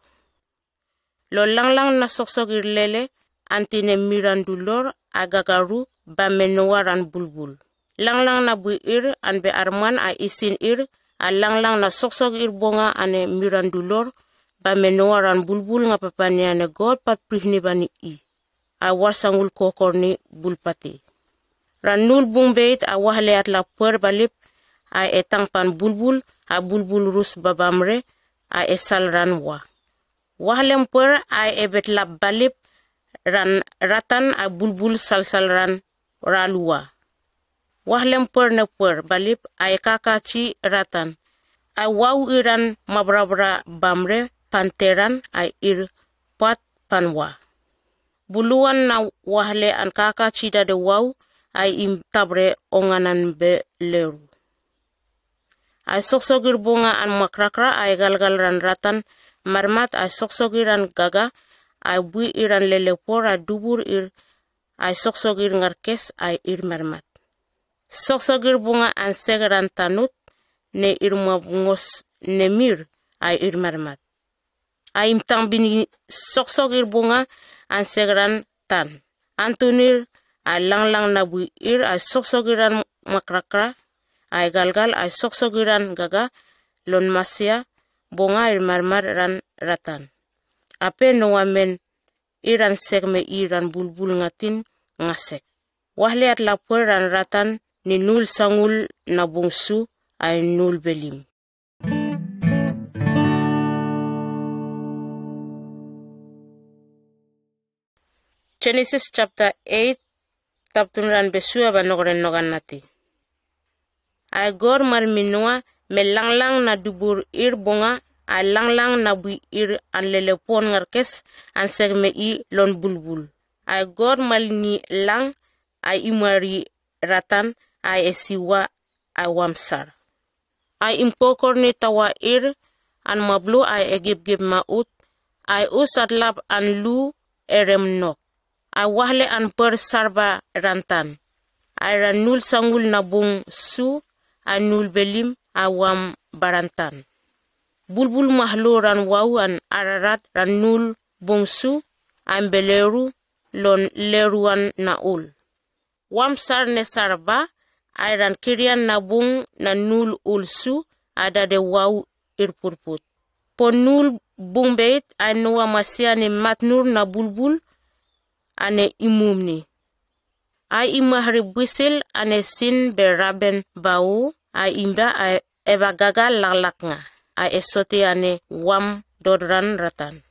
Lo langlang na soksok ir lele, anti ne miran dulor, ai gagaru, ba men Noa ran bulbul. Langlang na bui ir, an be arman ai isin ir, ai langlang na soksok ir bonga ane miran dulor, ba men Noa ran bulbul nga papania ne God pat prihni bani i. Ai warsangul kokor ni bulpati. Ran nul bung beit ai wahle atla per balip, ai etang pan bulbul, ai bulbul rus babamre, ai esal ran wa. Wahlem per ai ebet lap balip, ran ratan ai bulbul salsal ran ralua. Wahlem per ne per balip ai kakaci ratan. Ai wau iran mabrabra bamre panteran ai ir pat panwa. Buluan na wahle an kakaci dade wau ai im tabre onganan beleru. Ai soksok ir bonga an makrakra ai galgal ran ratan marmat ai soksok ir an gaga ai bui ir an lelepor ai dubur ir ai soksok ir ngarkes ai ir marmat. Soksok ir bonga an seg ran tanut ne ir mabungos ne mir ai ir marmat. Ai im tang bini soksok ir bonga an seg ran tan. Antunir ai langlang na bui ir ai soksok ir an makrakra ai galgal ai soksok ir an gaga lon masia bonga ir marmar ran ratan. Ape Noa men ir an sek me ir an bulbul ngatin ngasek. Wahle atla per ran ratan ni nul sangul na bungsu ai nul belim. Genesis chapter eight, taptun ran besua ba nogren nogan nati. Ai God mal mi Noa me langlang na dubur ir bonga, ai langlang na bui ir an lelepon ngarkes an seg me i lon bulbul. Ai God mal ni lang, ai imari ratan, ai esiwa, ai wamsar. Ai imkokor ni tawa ir, an mablu ai egibgib maut, ai usat lap an lu erem nok. Ai wahle an per sarba rantan. Ai ran nul sangul na bung su, ai nul belim, ai wam barantan. Bulbul mahlu ran wau an ararat ran nul bung su, ai beleru lon leruan na ul. Wam sar ne sarba, ai ran kirian na bung na nul ul su, ai dade wau ir purput. Po nul bung beit, ai Noa masia ni matnur na bulbul, ane imumni. Ai imahri buisil, ane sin be raben bau, ai imba, ai eba gaga laklak nga, ai esoti ane wam dodran ratan.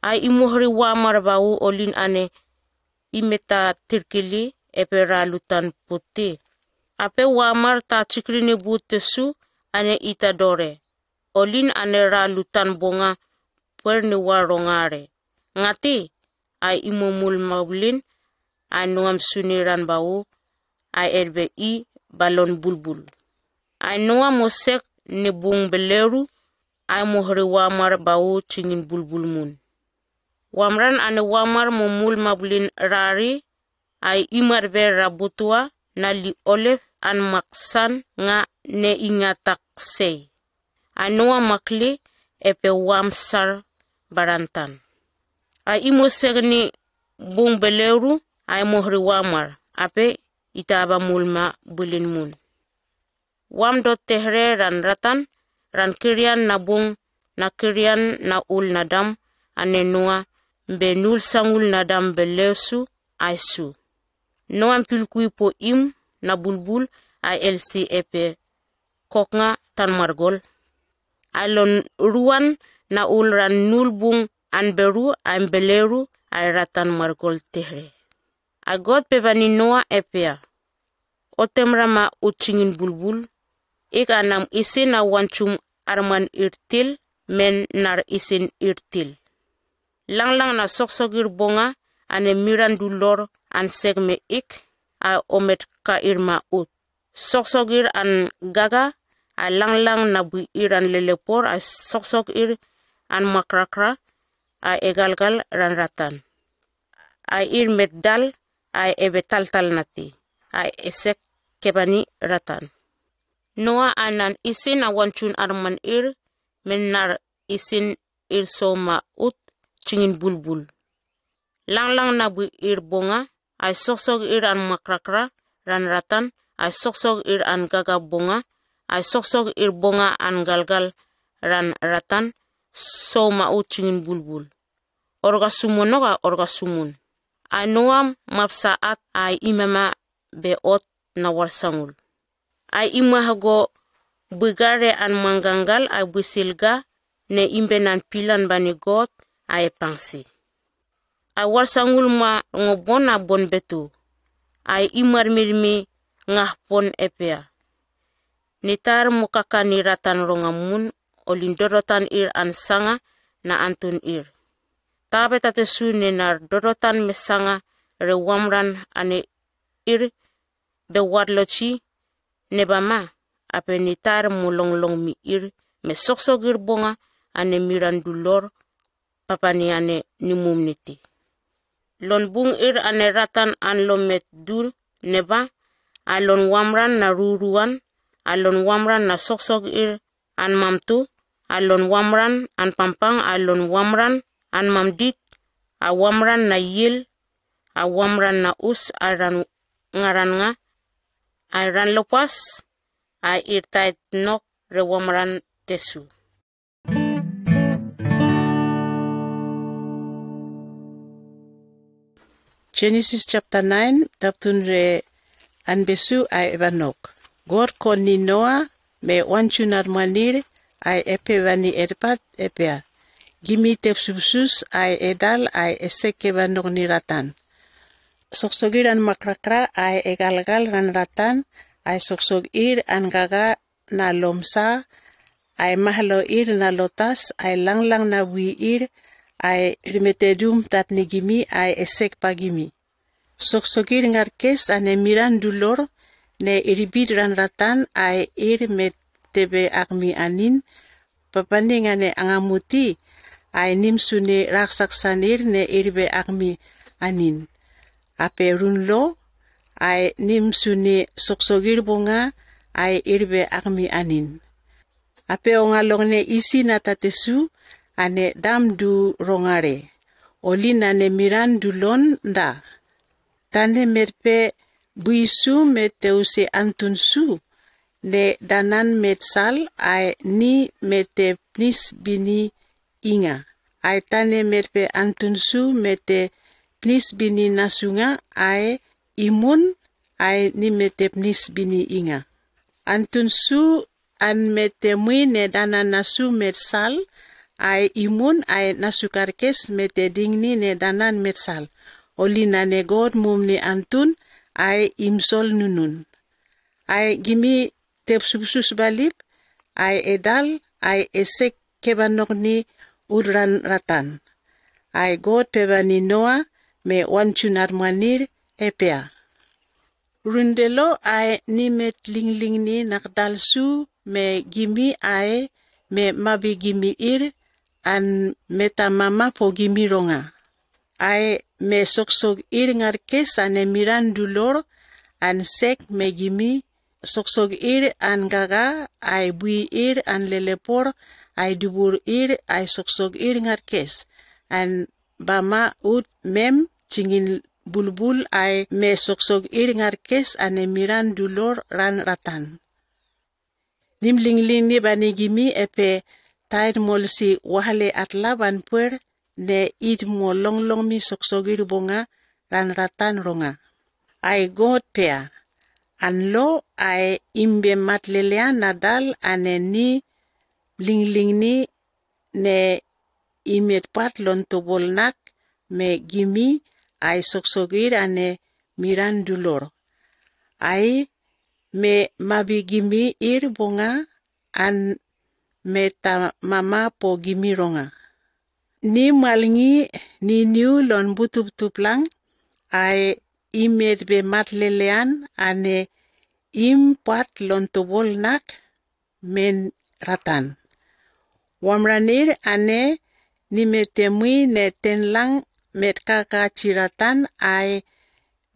Ai imuhri wamar bau olin ane imeta tirkili epe ra lutan puti. Ape wamar ta cikrini bute su ane ita dore. Olin ane ra lutan bonga puer ni wa rongare. Ngati, ai imo mul mabulin, ai Noa msuni ran bau, ai erbe i balon bulbul. Ai Noa mosek ni bung beleru, ai mohri wamar bau chingin bulbul mun. Wamran ane wamar mo mul mabulin rari, ai imar be rabutua na li olef an maksan nga ne inga taksei. Ai Noa makli epe wam sar barantan. Ai imo segni bung beleru, ai mohri wamar, ape itaba mulma bulin mun. Wam dot tehre ran ratan, ran kirian na bung, na kirian na ul na dam, ane Noa, be nul sangul na dam be lesu, ai su. Noa mpilkui po im, na bulbul, ai elsi epe, koknga tan margol. Ai lon ruan na ul ran nul bung an beru, ai beleru, ai ratan margol tehre. Ai God pe bani Noa epea. Otem rama uchingin bulbul. Ik anam isin a wanchum arman irtil, men nar isin irtil. Langlang na soksogir bonga, ane miran dulor an segme ik, a omet ka irma ut. Soksogir an gaga, a langlang na bui ir an lelepor, a soksogir an makrakra, a egalgal ran ratan. A ir met dal, a ebe taltal nati, a esek kebani ratan. Noa anan isin a wanchun arman ir, men nar isin ir soma ut chingin bulbul. Langlang na bui ir bonga, ai soksog ir an makrakra ran ratan, ai soksog ir an gaga bonga, ai soksog ir bonga an galgal ran ratan, soma ut chingin bulbul. Orga sumonoga orga sumun. Ai Noa mapsa at ai imama be ot na warsangul. Ai imahago bigare an mangangal ai bisilga ne imbe nan pilan bani God ai pangsi. Ai warsangul ma ngobon a bon betu. Ai imar mirmi ngah pon epea. Nitar mukaka ni ratan ronga mun, olin dorotan ir an sanga na antun ir. Tabe tate su ne nar dorotan me sanga re wamran ane ir be warlochi ne bama, ape nitar mulong long mi ir me soksog ir bonga ane miran dulor papani ane ni mumniti. Lon bung ir ane ratan an lo met dur neba, a lon wamran na ruruan, a lon wamran na soksog ir an mamtu, a lon wamran an pampang, a lon wamran an mamdit, a wamran na yil, a wamran na us, a ran ngaran nga, a ran lopas, a ir tait nok re wamran tesu. Genesis chapter nine, taptun re anbesu ai ebanok. God koni Noa me wanchunar manir ai epe bani erpat epea. Gimi tepsupsus ai edal ai eseke banok ni ratan. Soksogir an makrakra ai egalgal ran ratan ai soksog ir an gaga na lomsa ai mahlo ir na lotas ai langlang na wi ir ai rimetedum tat ni gimi ai esek pa gimi. Soksogir ngarkes ane miran dulor ne iribit ran ratan ai ir metebe akmi anin, papaning ane angamuti ai nimsuni raksak sanir ne irbe akmi anin. Ape run lo ai nimsuni soksogir bonga ai irbe akmi anin. Ape ongalong ne isi na tatesu ane dam du rongare. Olin ane miran du lon da. Tane merpe buisu mete use antun su ne danan metsal ai ni mete pnis bini inga. Ai tane merpe antun su mete pnis bini nasunga ai imun ai ni mete pnis bini inga. Antun su an mete mui ne danan nasu metsal ai imun ai nasukarkes mete dingni ne danan metsal. Olin ane God mumni antun ai imsol nunun. Ai gimi tepsupsus balip ai edal ai esek kebanok ni udran ratan. Ae God pebani Noa me wanchunat mwanir epea. Rundelo ae nimet linglingni nakdal su me gimi ae me mabi gimi ir an metamama po gimi ronga. Ae me soksok ir ngar kes ane miran dulor an sek me gimi soksok ir an gaga ae bui ir an lelepor ae dubur ir ae soksok ir ngar kes an bama ut mem chingin bulbul ae me soksok ir ngar kes ane miran dulor ran ratan. Nim lingling ni bani gimi epe taid mol si wahale atla ban puer ne id mo long long mi soksok ir bonga ran ratan ronga. Ae God pea. An lo ae imbe matlelean nadal ane ni lingling ni ne imet pat lon tobol nak me gimi ae soksok ir ane miran dulor. Ae me mabi gimi ir bonga an meta mama po gimi ronga. Ni malngi ni niu lon butup tuplang ae imet be matlelean ane im pat lon tobol nak men ratan. Wamranir ane ni metemui ne tenlang met kaka chiratan ae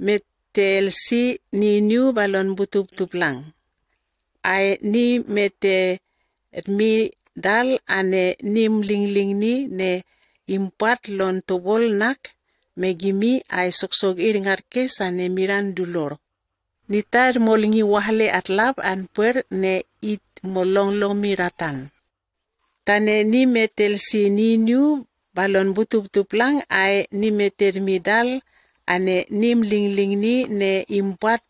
metel si ni niu balon butup tuplang. Ae ni mete mi dal ane nim lingling ni ne impat lon tobol nak me gimi ae soksok ir ngar kes ane miran dulor. Ni tar mol ngi wahle atlap an puer ne it molong long mi ratan. Tane ni metel si ni niu balon butup tuplang ae ni meter mi dal ane nim lingling ni ne impat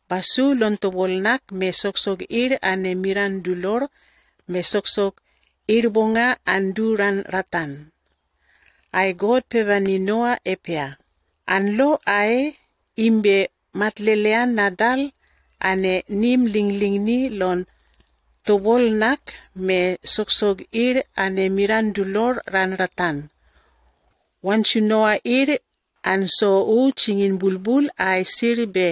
basu lon tobol nak me soksok ir ane miran dulor me soksok ir bonga an duran ratan. Ae God pebani Noa epea. An lo ae imbe matlelean nadal ane nim lingling ni lon tobol nak me soksok ir ane miran dulor ran ratan. Wanchu Noa ir an so u chingin bulbul ae sir be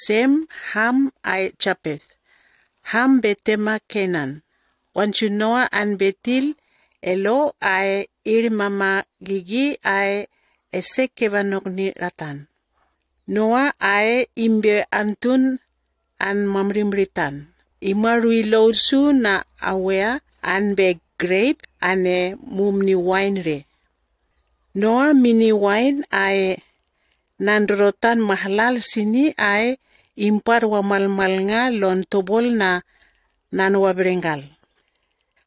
Sem, Ham ae Chapeth. Ham be tema Kenan. Wanchu Noa an betil elo ae ir mama gigi ae esek kebanok ni ratan. Noa ae imbe antun an mamrimritan. Imarui loud su na awea an be grape ane mumni wine re. Noa mini wine ae nan rotan mahlal sini ae impar wa malmal nga lon tobol na nan wa berengal.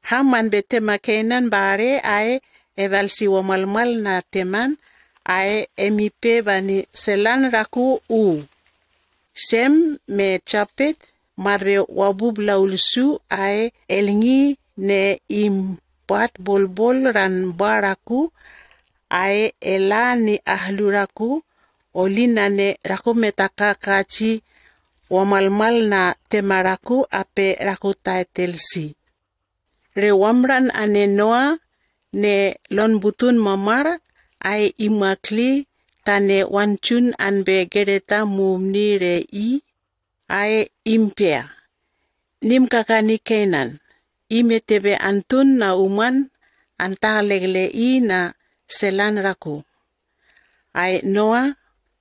Haman be tema Kenan bare ae eval si wa malmal na teman ae emipe bani selan raku u. Sem me Chapet marbe wabub laul su ae elngi ne impat bolbol ran baraku ae elani ahluraku olina ne raku metakakachi wamalmal na temaraku ape raku taetelsi. Re wamran ane Noa ne lon butun mamar ae imakli tane wanchun an be gereta mumni re i ae impea. Nim kakani Kenan. Ime tebe antun na uman an talegle i na selan raku. Ae Noa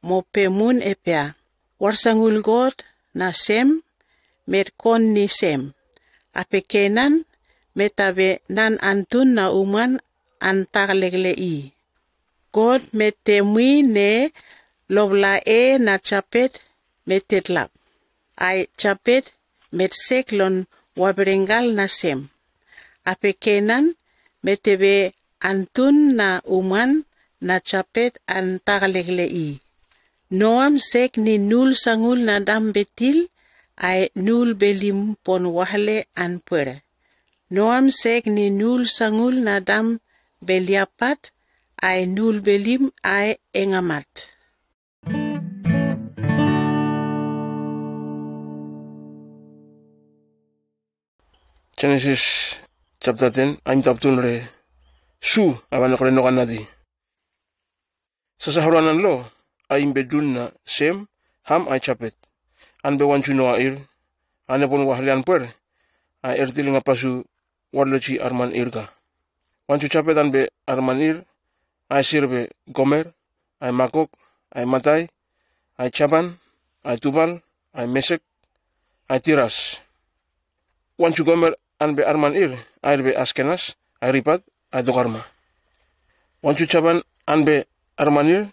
mo pemun epea. Warsangul God na Sem met kon ni Sem. Ape Kenan metabe nan antun na uman an talegle i. God metemui ne lobla e na Chapet metetlap. Ae Chapet metsek lon waberengal na Sem. Ape Kenan metebe antun na uman na Chapet an talegle i. Noam sek ni nul sangul na dam betil ae nul belim pon wahle an puere. Noam sek ni nul sangul na dam beliapat ae nul belim ae engamat. Genesis chapter ten, ain chapter re su, abana kore no kanadi. Sasaholanan lo, a imbe dun na Sem, Ham a Japet. An be wanchu Noa ir, ane bon wahlian puer, a ertil nga pasu warlochi arman irga. Wanchu Japet an be arman ir, a sirbe Gomer, a Magog, a Matai, a Chaban, a Tubal, a Mesek, a Tiras. Wanchu Gomer an be arman ir, a irbe Askenas, a Ripat, a Dogarma. Wanchu Chaban an be arman ir,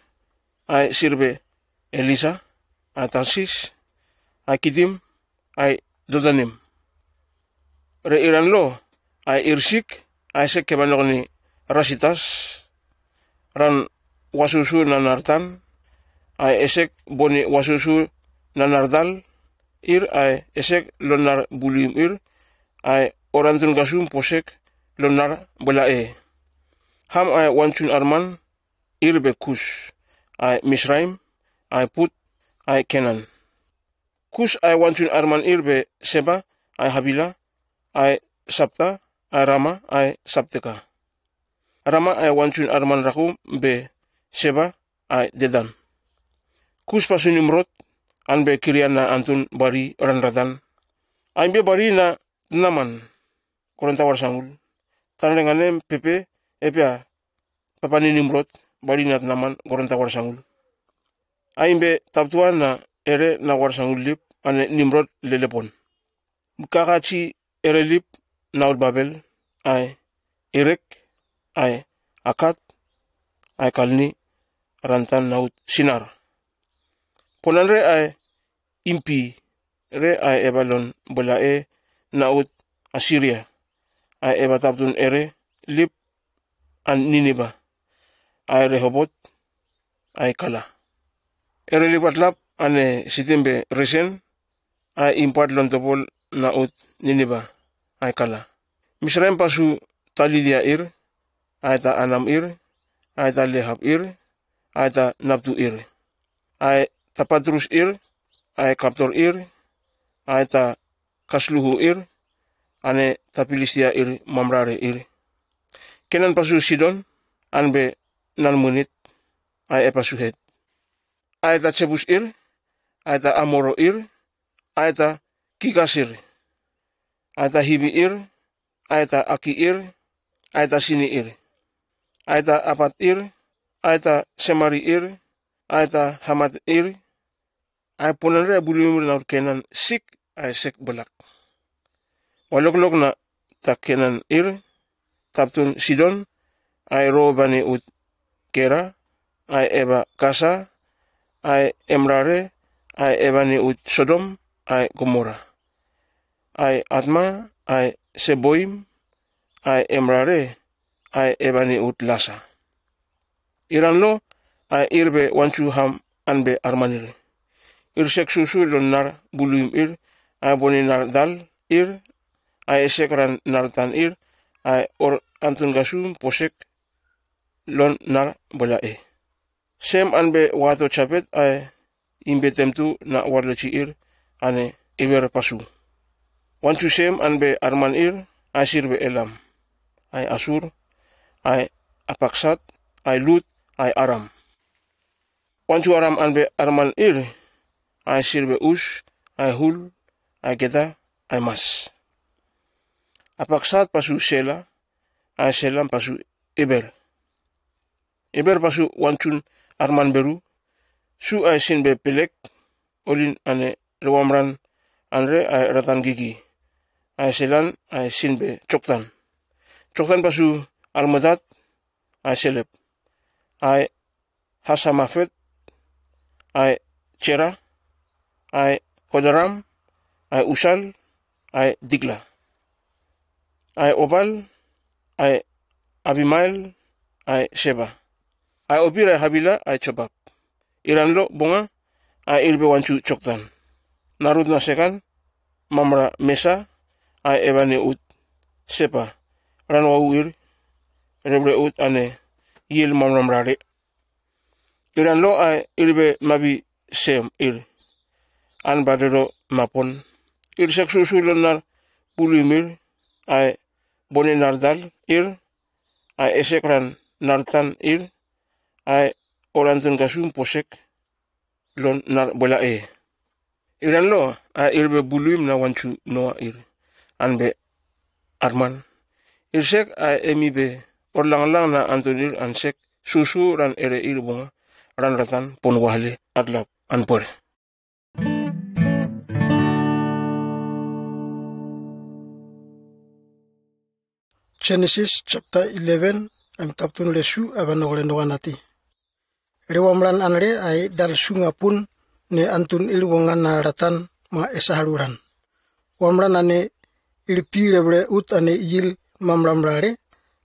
a sirbe Elisa, a Tarsis, a Kitim, a Dodanim. Re iran lo, a irsik, a esek kebanogni Rasitas, ran wasusu na Nartan, a esek boni wasusu na Nardal, ir a esek lonar bulium ir, a orantun gasum posek lonar bela e. Ham a wanchun arman, ir be Kus, a Misraim, a Put, a Kenan. Kus a wanchun arman ir be Seba, a Habila, a Sapta, a Rama, a Sapteka. Rama a wanchun arman Rakum be Seba, a Dedan. Kus pasu Nimrod, an be Kiriana antun bari ran Radan. A imbe bari na Naman, koronta war sangul. Tan lenganem pepe, epea, papa ni Nimrod, bari na Naman, koronta war sangul. A imbe taptuan na ere na war sangul lip, ane Nimrod lelepon. Mkakachi ere lip na ul Babel, a Erek, a Akat, a Kalni, rantan na ut Sinar. Ponan re a impi, re a eba lon bela e na ut Asiria, a eba taptun ere lip an Niniba, a Rehobot, a Kala. Ere lip atlap ane sitimbe Resen, a impat lon topol na ut Niniba, a Kala. Misraim pasu Talidia ir, a ta Anam ir, a ta Lehab ir, a ta Naptu ir, a ta Patrus ir, a Kaptor ir, a ta Kasluhu ir, ane ta Pilistia ir Mamrare ir. Kenan pasu Sidon, an be nan munit, a e pasu Het. A ta Chebus ir, a ta Amoro ir, a ta Kigas ir, a ta Hibi ir, a ta Aki ir, a ta Sini ir, a ta Apat ir, a ta Semari ir, a ta Hamat ir, a ponan re bulimur na Kenan sik, a sek belak. Waloklok na ta Kenan ir, taptun Sidon, a ro bani ut Kera, a eba Kasa, a Emrare, a ebani ut Sodom, a Gomora, a Atma, a Seboim, a Emrare, a ebani ut Lasa. Iran lo, a ir be wanchu Ham an be armanir. Ir sek susu lon nar buluim ir, a boni nar dal ir, a esek ran nar tan ir, a or antun gasum posek lon nar bola e. Sem an be wato Chapet a imbe temtu na warlochi ir ane Eber pasu. Wanchu Sem an be arman ir, a sirbe Elam, a Asur, a Apaksat, a Lut, a Aram. Wanchu Aram an be arman ir, a sirbe Us, a Hul, a Geta, a Mas. Apaksat pasu Sela, a Selam pasu Eber. Eber pasu wanchun arman Beru, su a sin be Pelek, olin ane Rewamran, anre a Ratan Gigi, a Selan a sin be Choktan. Choktan pasu Almodat, a Selep, a Hasamafet, a Chera, a Hodaram, a Usal, a Digla, a Obal, a Abimael, a Seba, a Opira, a Habila, a Chobab. Iran lo bonga, a irbe wanchu Choktan. Narut na Sekan, Mamra Mesa, a Ebane ut Sepa, ran wa uir, rebre ut ane, yil Mamra Mrare. Iran lo a irbe mabi Sem ir, an badero mapon. Ir sek susu lo nar buluim ir, a bone nardal ir, a esek ran nartan ir, a Or Anton Kashum Poshek, lon nar bola e. Iran lo, a irbe buluim na wanchu noa ir. An be Arman. Ir shek a emi be, or lang lang na Anton ir an shek, susu ran ere ir bonga, ran ratan pon wahle, atlap, an pore. Genesis chapter eleven, em taptun lesu, abanogre noganati. Re wamran anre ai dal sunga pun ne Antun il wonga na ratan ma esaharuran. Wamran ane il pire bre ut ane yil mamram rare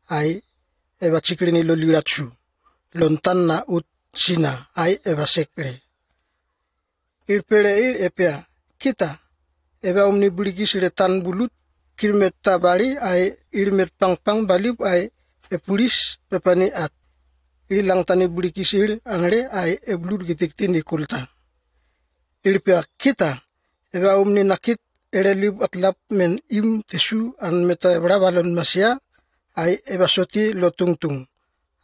ai eva chikrini lo liratsu. Lontan na ut sina ai eva sekre. Ir pere ir epea, kita, eva omni burikis re tan bulut, kirmet tabari ai irmet pangpang balib ai epuris pepani at. Ir langtani burikis ir anre ai eblur gitiktin ikulta. Ir pea, kita, eva omni nakit ere lib atlap men im tesu an meta brabalon masia, ai eva soti lo tungtung.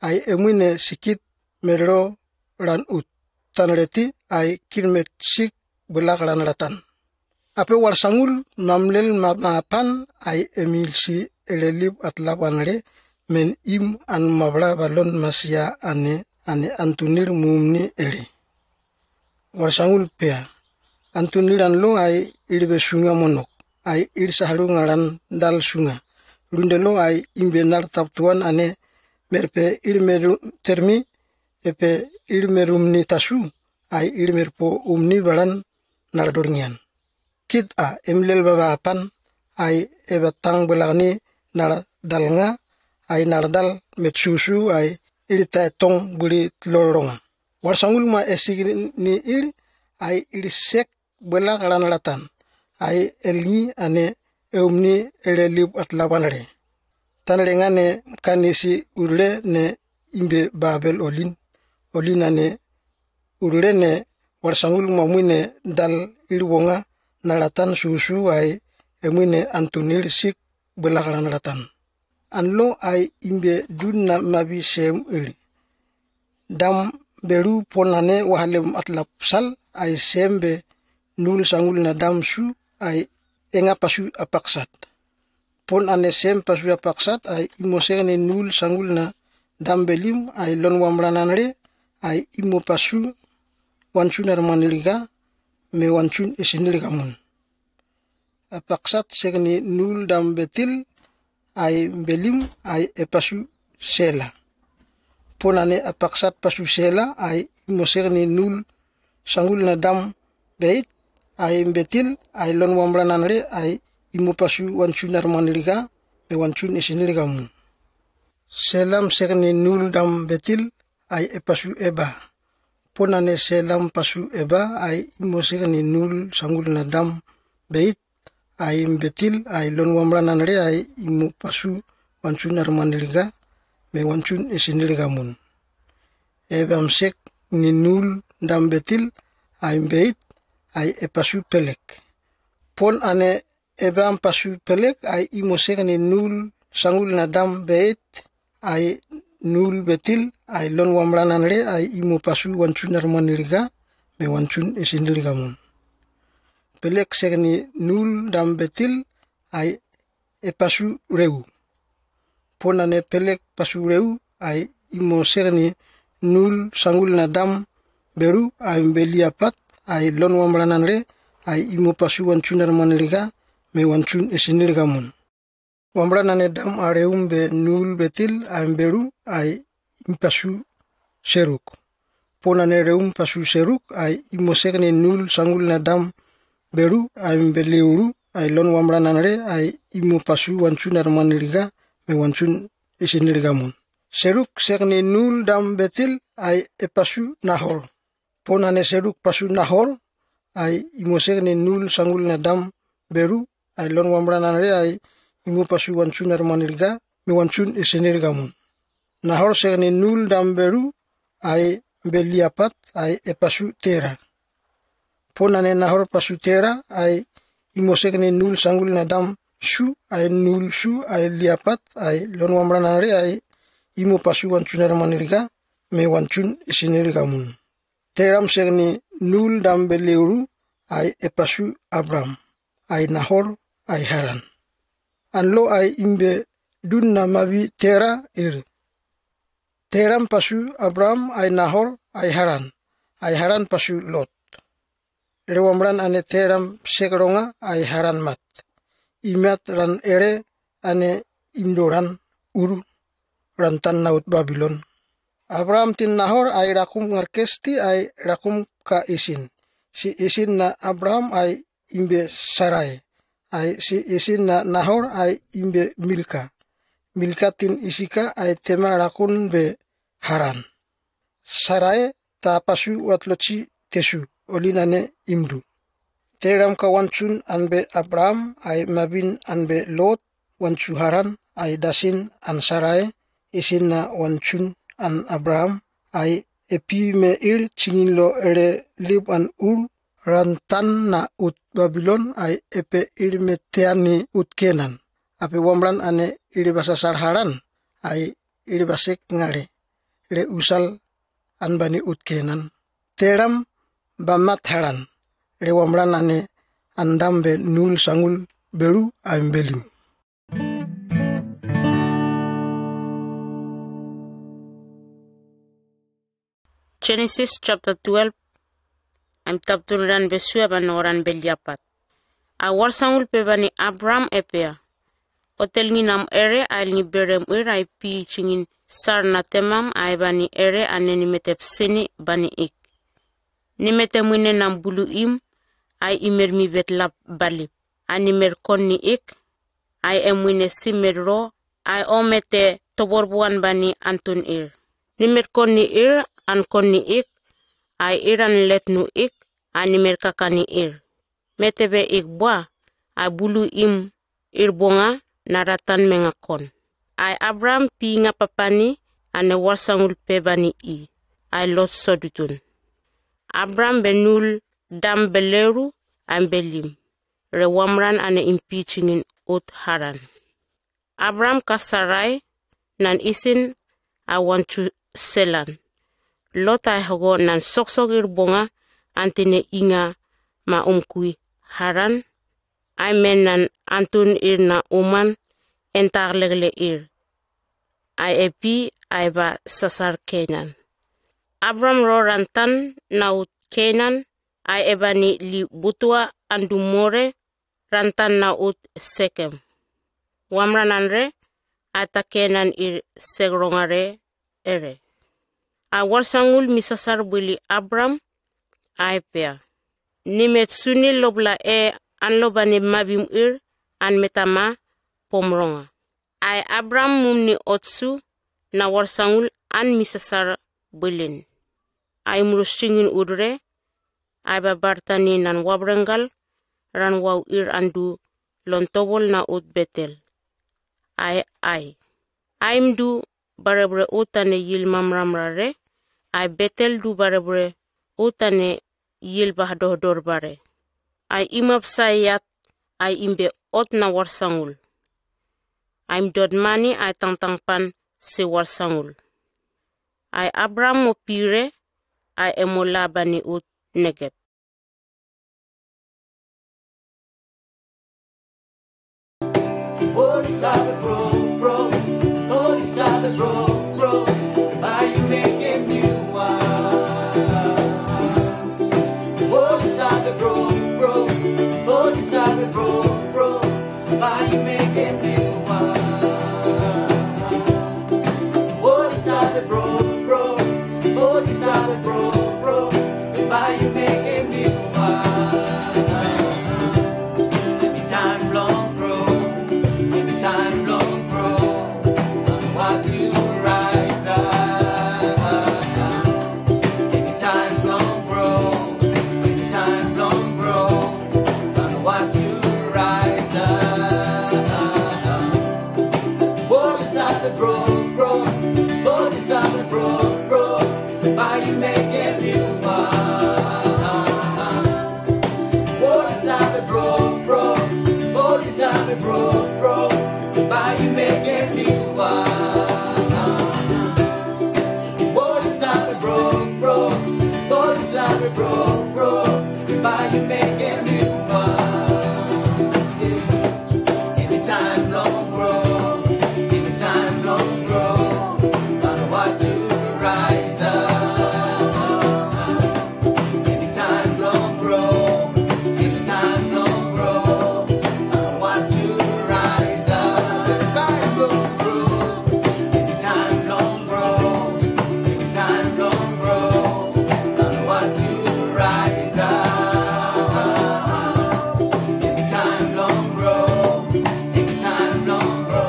Ai emuine sikit mero ran ut. Tan reti ai kirmet sik belak ran ratan. Ape warsangul mamlel ma-, mapan ai emil si elelib atlaban re men im an mabra balon masia ane, ane Antunir mumni ere. Warsangul pea. Antunir an lo ai irbe sunga monok. Ai ir saharu ngaran dal sunga. Runde lo ai imbe nar taptuan ane merpe ir meru termi epe ir merum ni tasu, ai ir merpo umni baran nardor ngian. Kit a emlel baba apan, ai eba tang belani nar dalnga, ai nar dal metsusu, ai ir ta tong buri tlorlonga. Warsangul ma esig ni ir, ai ir sek belak ran ratan, ai elngi ane eumni ere lib atlaban re. Tan re ngane kanisi urre ne imbe Babel olin, olin ane urre ne warsangul mamui ne dal ir wonga na ratan susu ai emui ne Antunir sik belak ran ratan. An lo ai imbe dun na mabi sem ir. Dam beru pon ane wahalem atlap sal ai sem be nul sangul na dam su ai enga pasu apaksat. Pon ane sem pasu apaksat ai imo sek ni nul sangul na dam belim ai lon wamran anre ai imo pasu wanchun armanilika me wanchun isinilika mun. Apaksat sek ni nul dam betil ai belim ai epasu sela. Pon ane apaksat pasu sela ai imo sek ni nul sangul na dam beit ai betil ai lon wamran anre ai imo pasu wanchun armanilika me wanchun isinilika mun. Selam sek ni nul dam betil ai epasu eba. Pon ane selam pasu eba ai imo sek ni nul sangul na dam beit ai betil ai lon wamran anre ai imo pasu wanchun armanilika me wanchun isinilika mun. Ebam sek ni nul dam betil ai beit ai epasu pelek. Pon ane ebam pasu pelek ai imo sek ni nul sangul na dam beit ai nul betil ai lon wamran anre ai imo pasu wanchun armanilika me wanchun isinilika mun. Pelek sek ni nul dam betil ai epasu reu. Pon ane pelek pasu reu ai imo sek ni nul sangul na dam beru ai beli apat ai lon wamran anre ai imo pasu wanchun armanilika me wanchun isinilika mun. Wamran ane dam areum be nul betil ai beru ai impasu seruk. Pon ane reum pasu seruk ai imo sek ni nul sangul na dam beru ai beliuru ai lon wamran anre ai imo pasu wanchun armanilika me wanchun isinilika mun. Seruk sek ni nul dam betil ai epasu Nahor. Pon ane seruk pasu Nahor ai imo sek ni nul sangul na dam beru ai lon wamran anre ai imo pasu wanchun armanilika me wanchun isinilika mun. Nahor sek ni nul dam beru ai beli apat ai epasu Tera. Pon ane Nahor pasu Tera ai imo sek ni nul sangul na dam su ai nul su ai liapat ai lon wamran anre ai imo pasu wanchun armanilika me wancun isinil kamun. Teram segni nul dam beleuru ai epasu Abram, ai Nahor, ai Haran. Anlo ai imbe dunna mabi Tera ir. Teram pasu Abram, ai Nahor, ai Haran, ai Haran pasu Lot. Rewamran ane Teram segronga ai Haran mat. Imat ran ere ane indoran uru ran tan naut Babilon. Abraham tin Nahor ai rakum ngarkesti ai rakum ka isin. Si isin na Abraham ai imbe Sarai. Ai si isin na Nahor ai imbe Milka. Milka tin isika ai tema rakun be Haran. Sarai ta pasu watlochi tesu olinane imdu. Teram ka wancun an be Abraham ai mabin an be Lot wancu Haran ai dasin an Sarai isin na wancun an Abraham ai epi me ir cingin lo ere lib an ur ran tan na ut Babilon ai epe ir me teani ut Kenan. Ape wamran ane ir basasar Haran ai ir basek ngare re usal an bani ut Kenan. Teram bamat Haran. Rewamran ane andam be nul sangul beru aim belim. Genesis chapter twelve. Aim taptun ran be sue ban oran be liapat. A warsangul pe bani Abram epea. Otel ngi nam ere ail ngi berem ir ai pi cingin sar na temam ai bani ere ane ni metep sini bani ik. Ni metem wine nam bulu im ai imer mi bet lap balip. Ani mer kon ni ik ai em wine simer ro ai o mete tobor buan bani antun ir. Ni mer kon ni ir an kon ni ik ai ir an let nu ik ani mer kaka ni ir. Mete be ik bua ai bulu im ir bonga na ratan menga kon. Ai Abraham pi nga papani ane warsangul pe bani i ai Lot sodutun. Abraham be nul dam beleru an belim. Rewamran ane impi cingin ut Haran. Abraham ka Sarai nan isin a wancu selan. Lot ai hogo nan soksok ir bonga antine inga ma umkui Haran. Ai men nan antun ir na uman entar legle ir. Ai epi ai ba sasar Kenan. Abraham ro ran tan na ut Kenan ai ebani li butua andu more ran tan na ut Sekem. Wamran an re ai ta Kenan ir segrongare ere. A warsangul mi sasar buli Abram ai pea. Ni met suni lobla e an lobani mabim ir an metama pomronga. Ai Abram mum ni otsu na warsangul an mi sasar bulin. Ai murus cingin udre ai babartani nan wabrengal ran wau ir andu lontobol na ut Betel. Ai ai. Ai mdu barebre utane yil mamramrare ai Betel du barebre utane yil bahdohdor bare. Ai imap sayat ai imbe ot na warsangul. Ai mdod mani ai tangtang pan se warsangul. Ai Abram mo pire ai emola bani ut Negeb. Body side, bro, bro. Body side, bro, bro. Why you making me wild? Body side, bro, bro. Body side, bro, bro. Why you making me wild? Body side, bro, bro. Body side, bro, bro. Why you making me wild? Every time long, bro. Every time long, bro. What you rise up. Every time long, bro. Every time long, bro. What you rise up. Body side, bro, bro. Body side, bro, bro. Why you making me wild? Body side, bro, bro. Body side, bro, bro. Why you making me wild? Body Anytime long grow, anytime long grow, but what to rise up. Anytime long grow, anytime long grow, but what to rise up. Anytime long grow, anytime long grow, anytime long grow, but what to rise up. Anytime long grow, anytime long grow.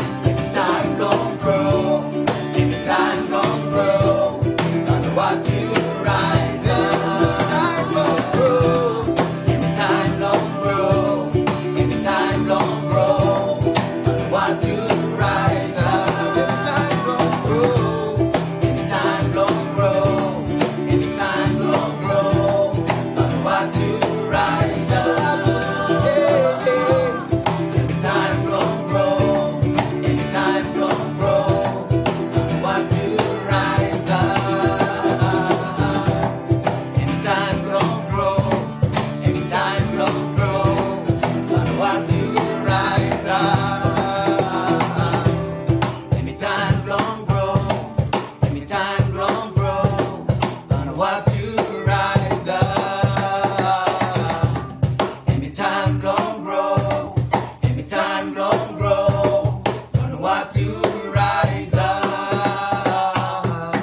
Anytime long grow, anytime long grow, but what to rise up. Anytime long grow, anytime long grow, anytime long grow, but what to rise up. Anytime long grow, anytime long grow, anytime long grow, but what to rise up. Yeah, yeah. Anytime long grow, anytime long grow, but what to rise up. Anytime long grow, anytime long grow, but what to rise up. Anytime long grow, anytime long grow, but what to rise up. Anytime long grow, anytime long grow, but what to rise up.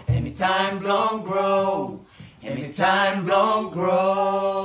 Anytime long grow, anytime long grow.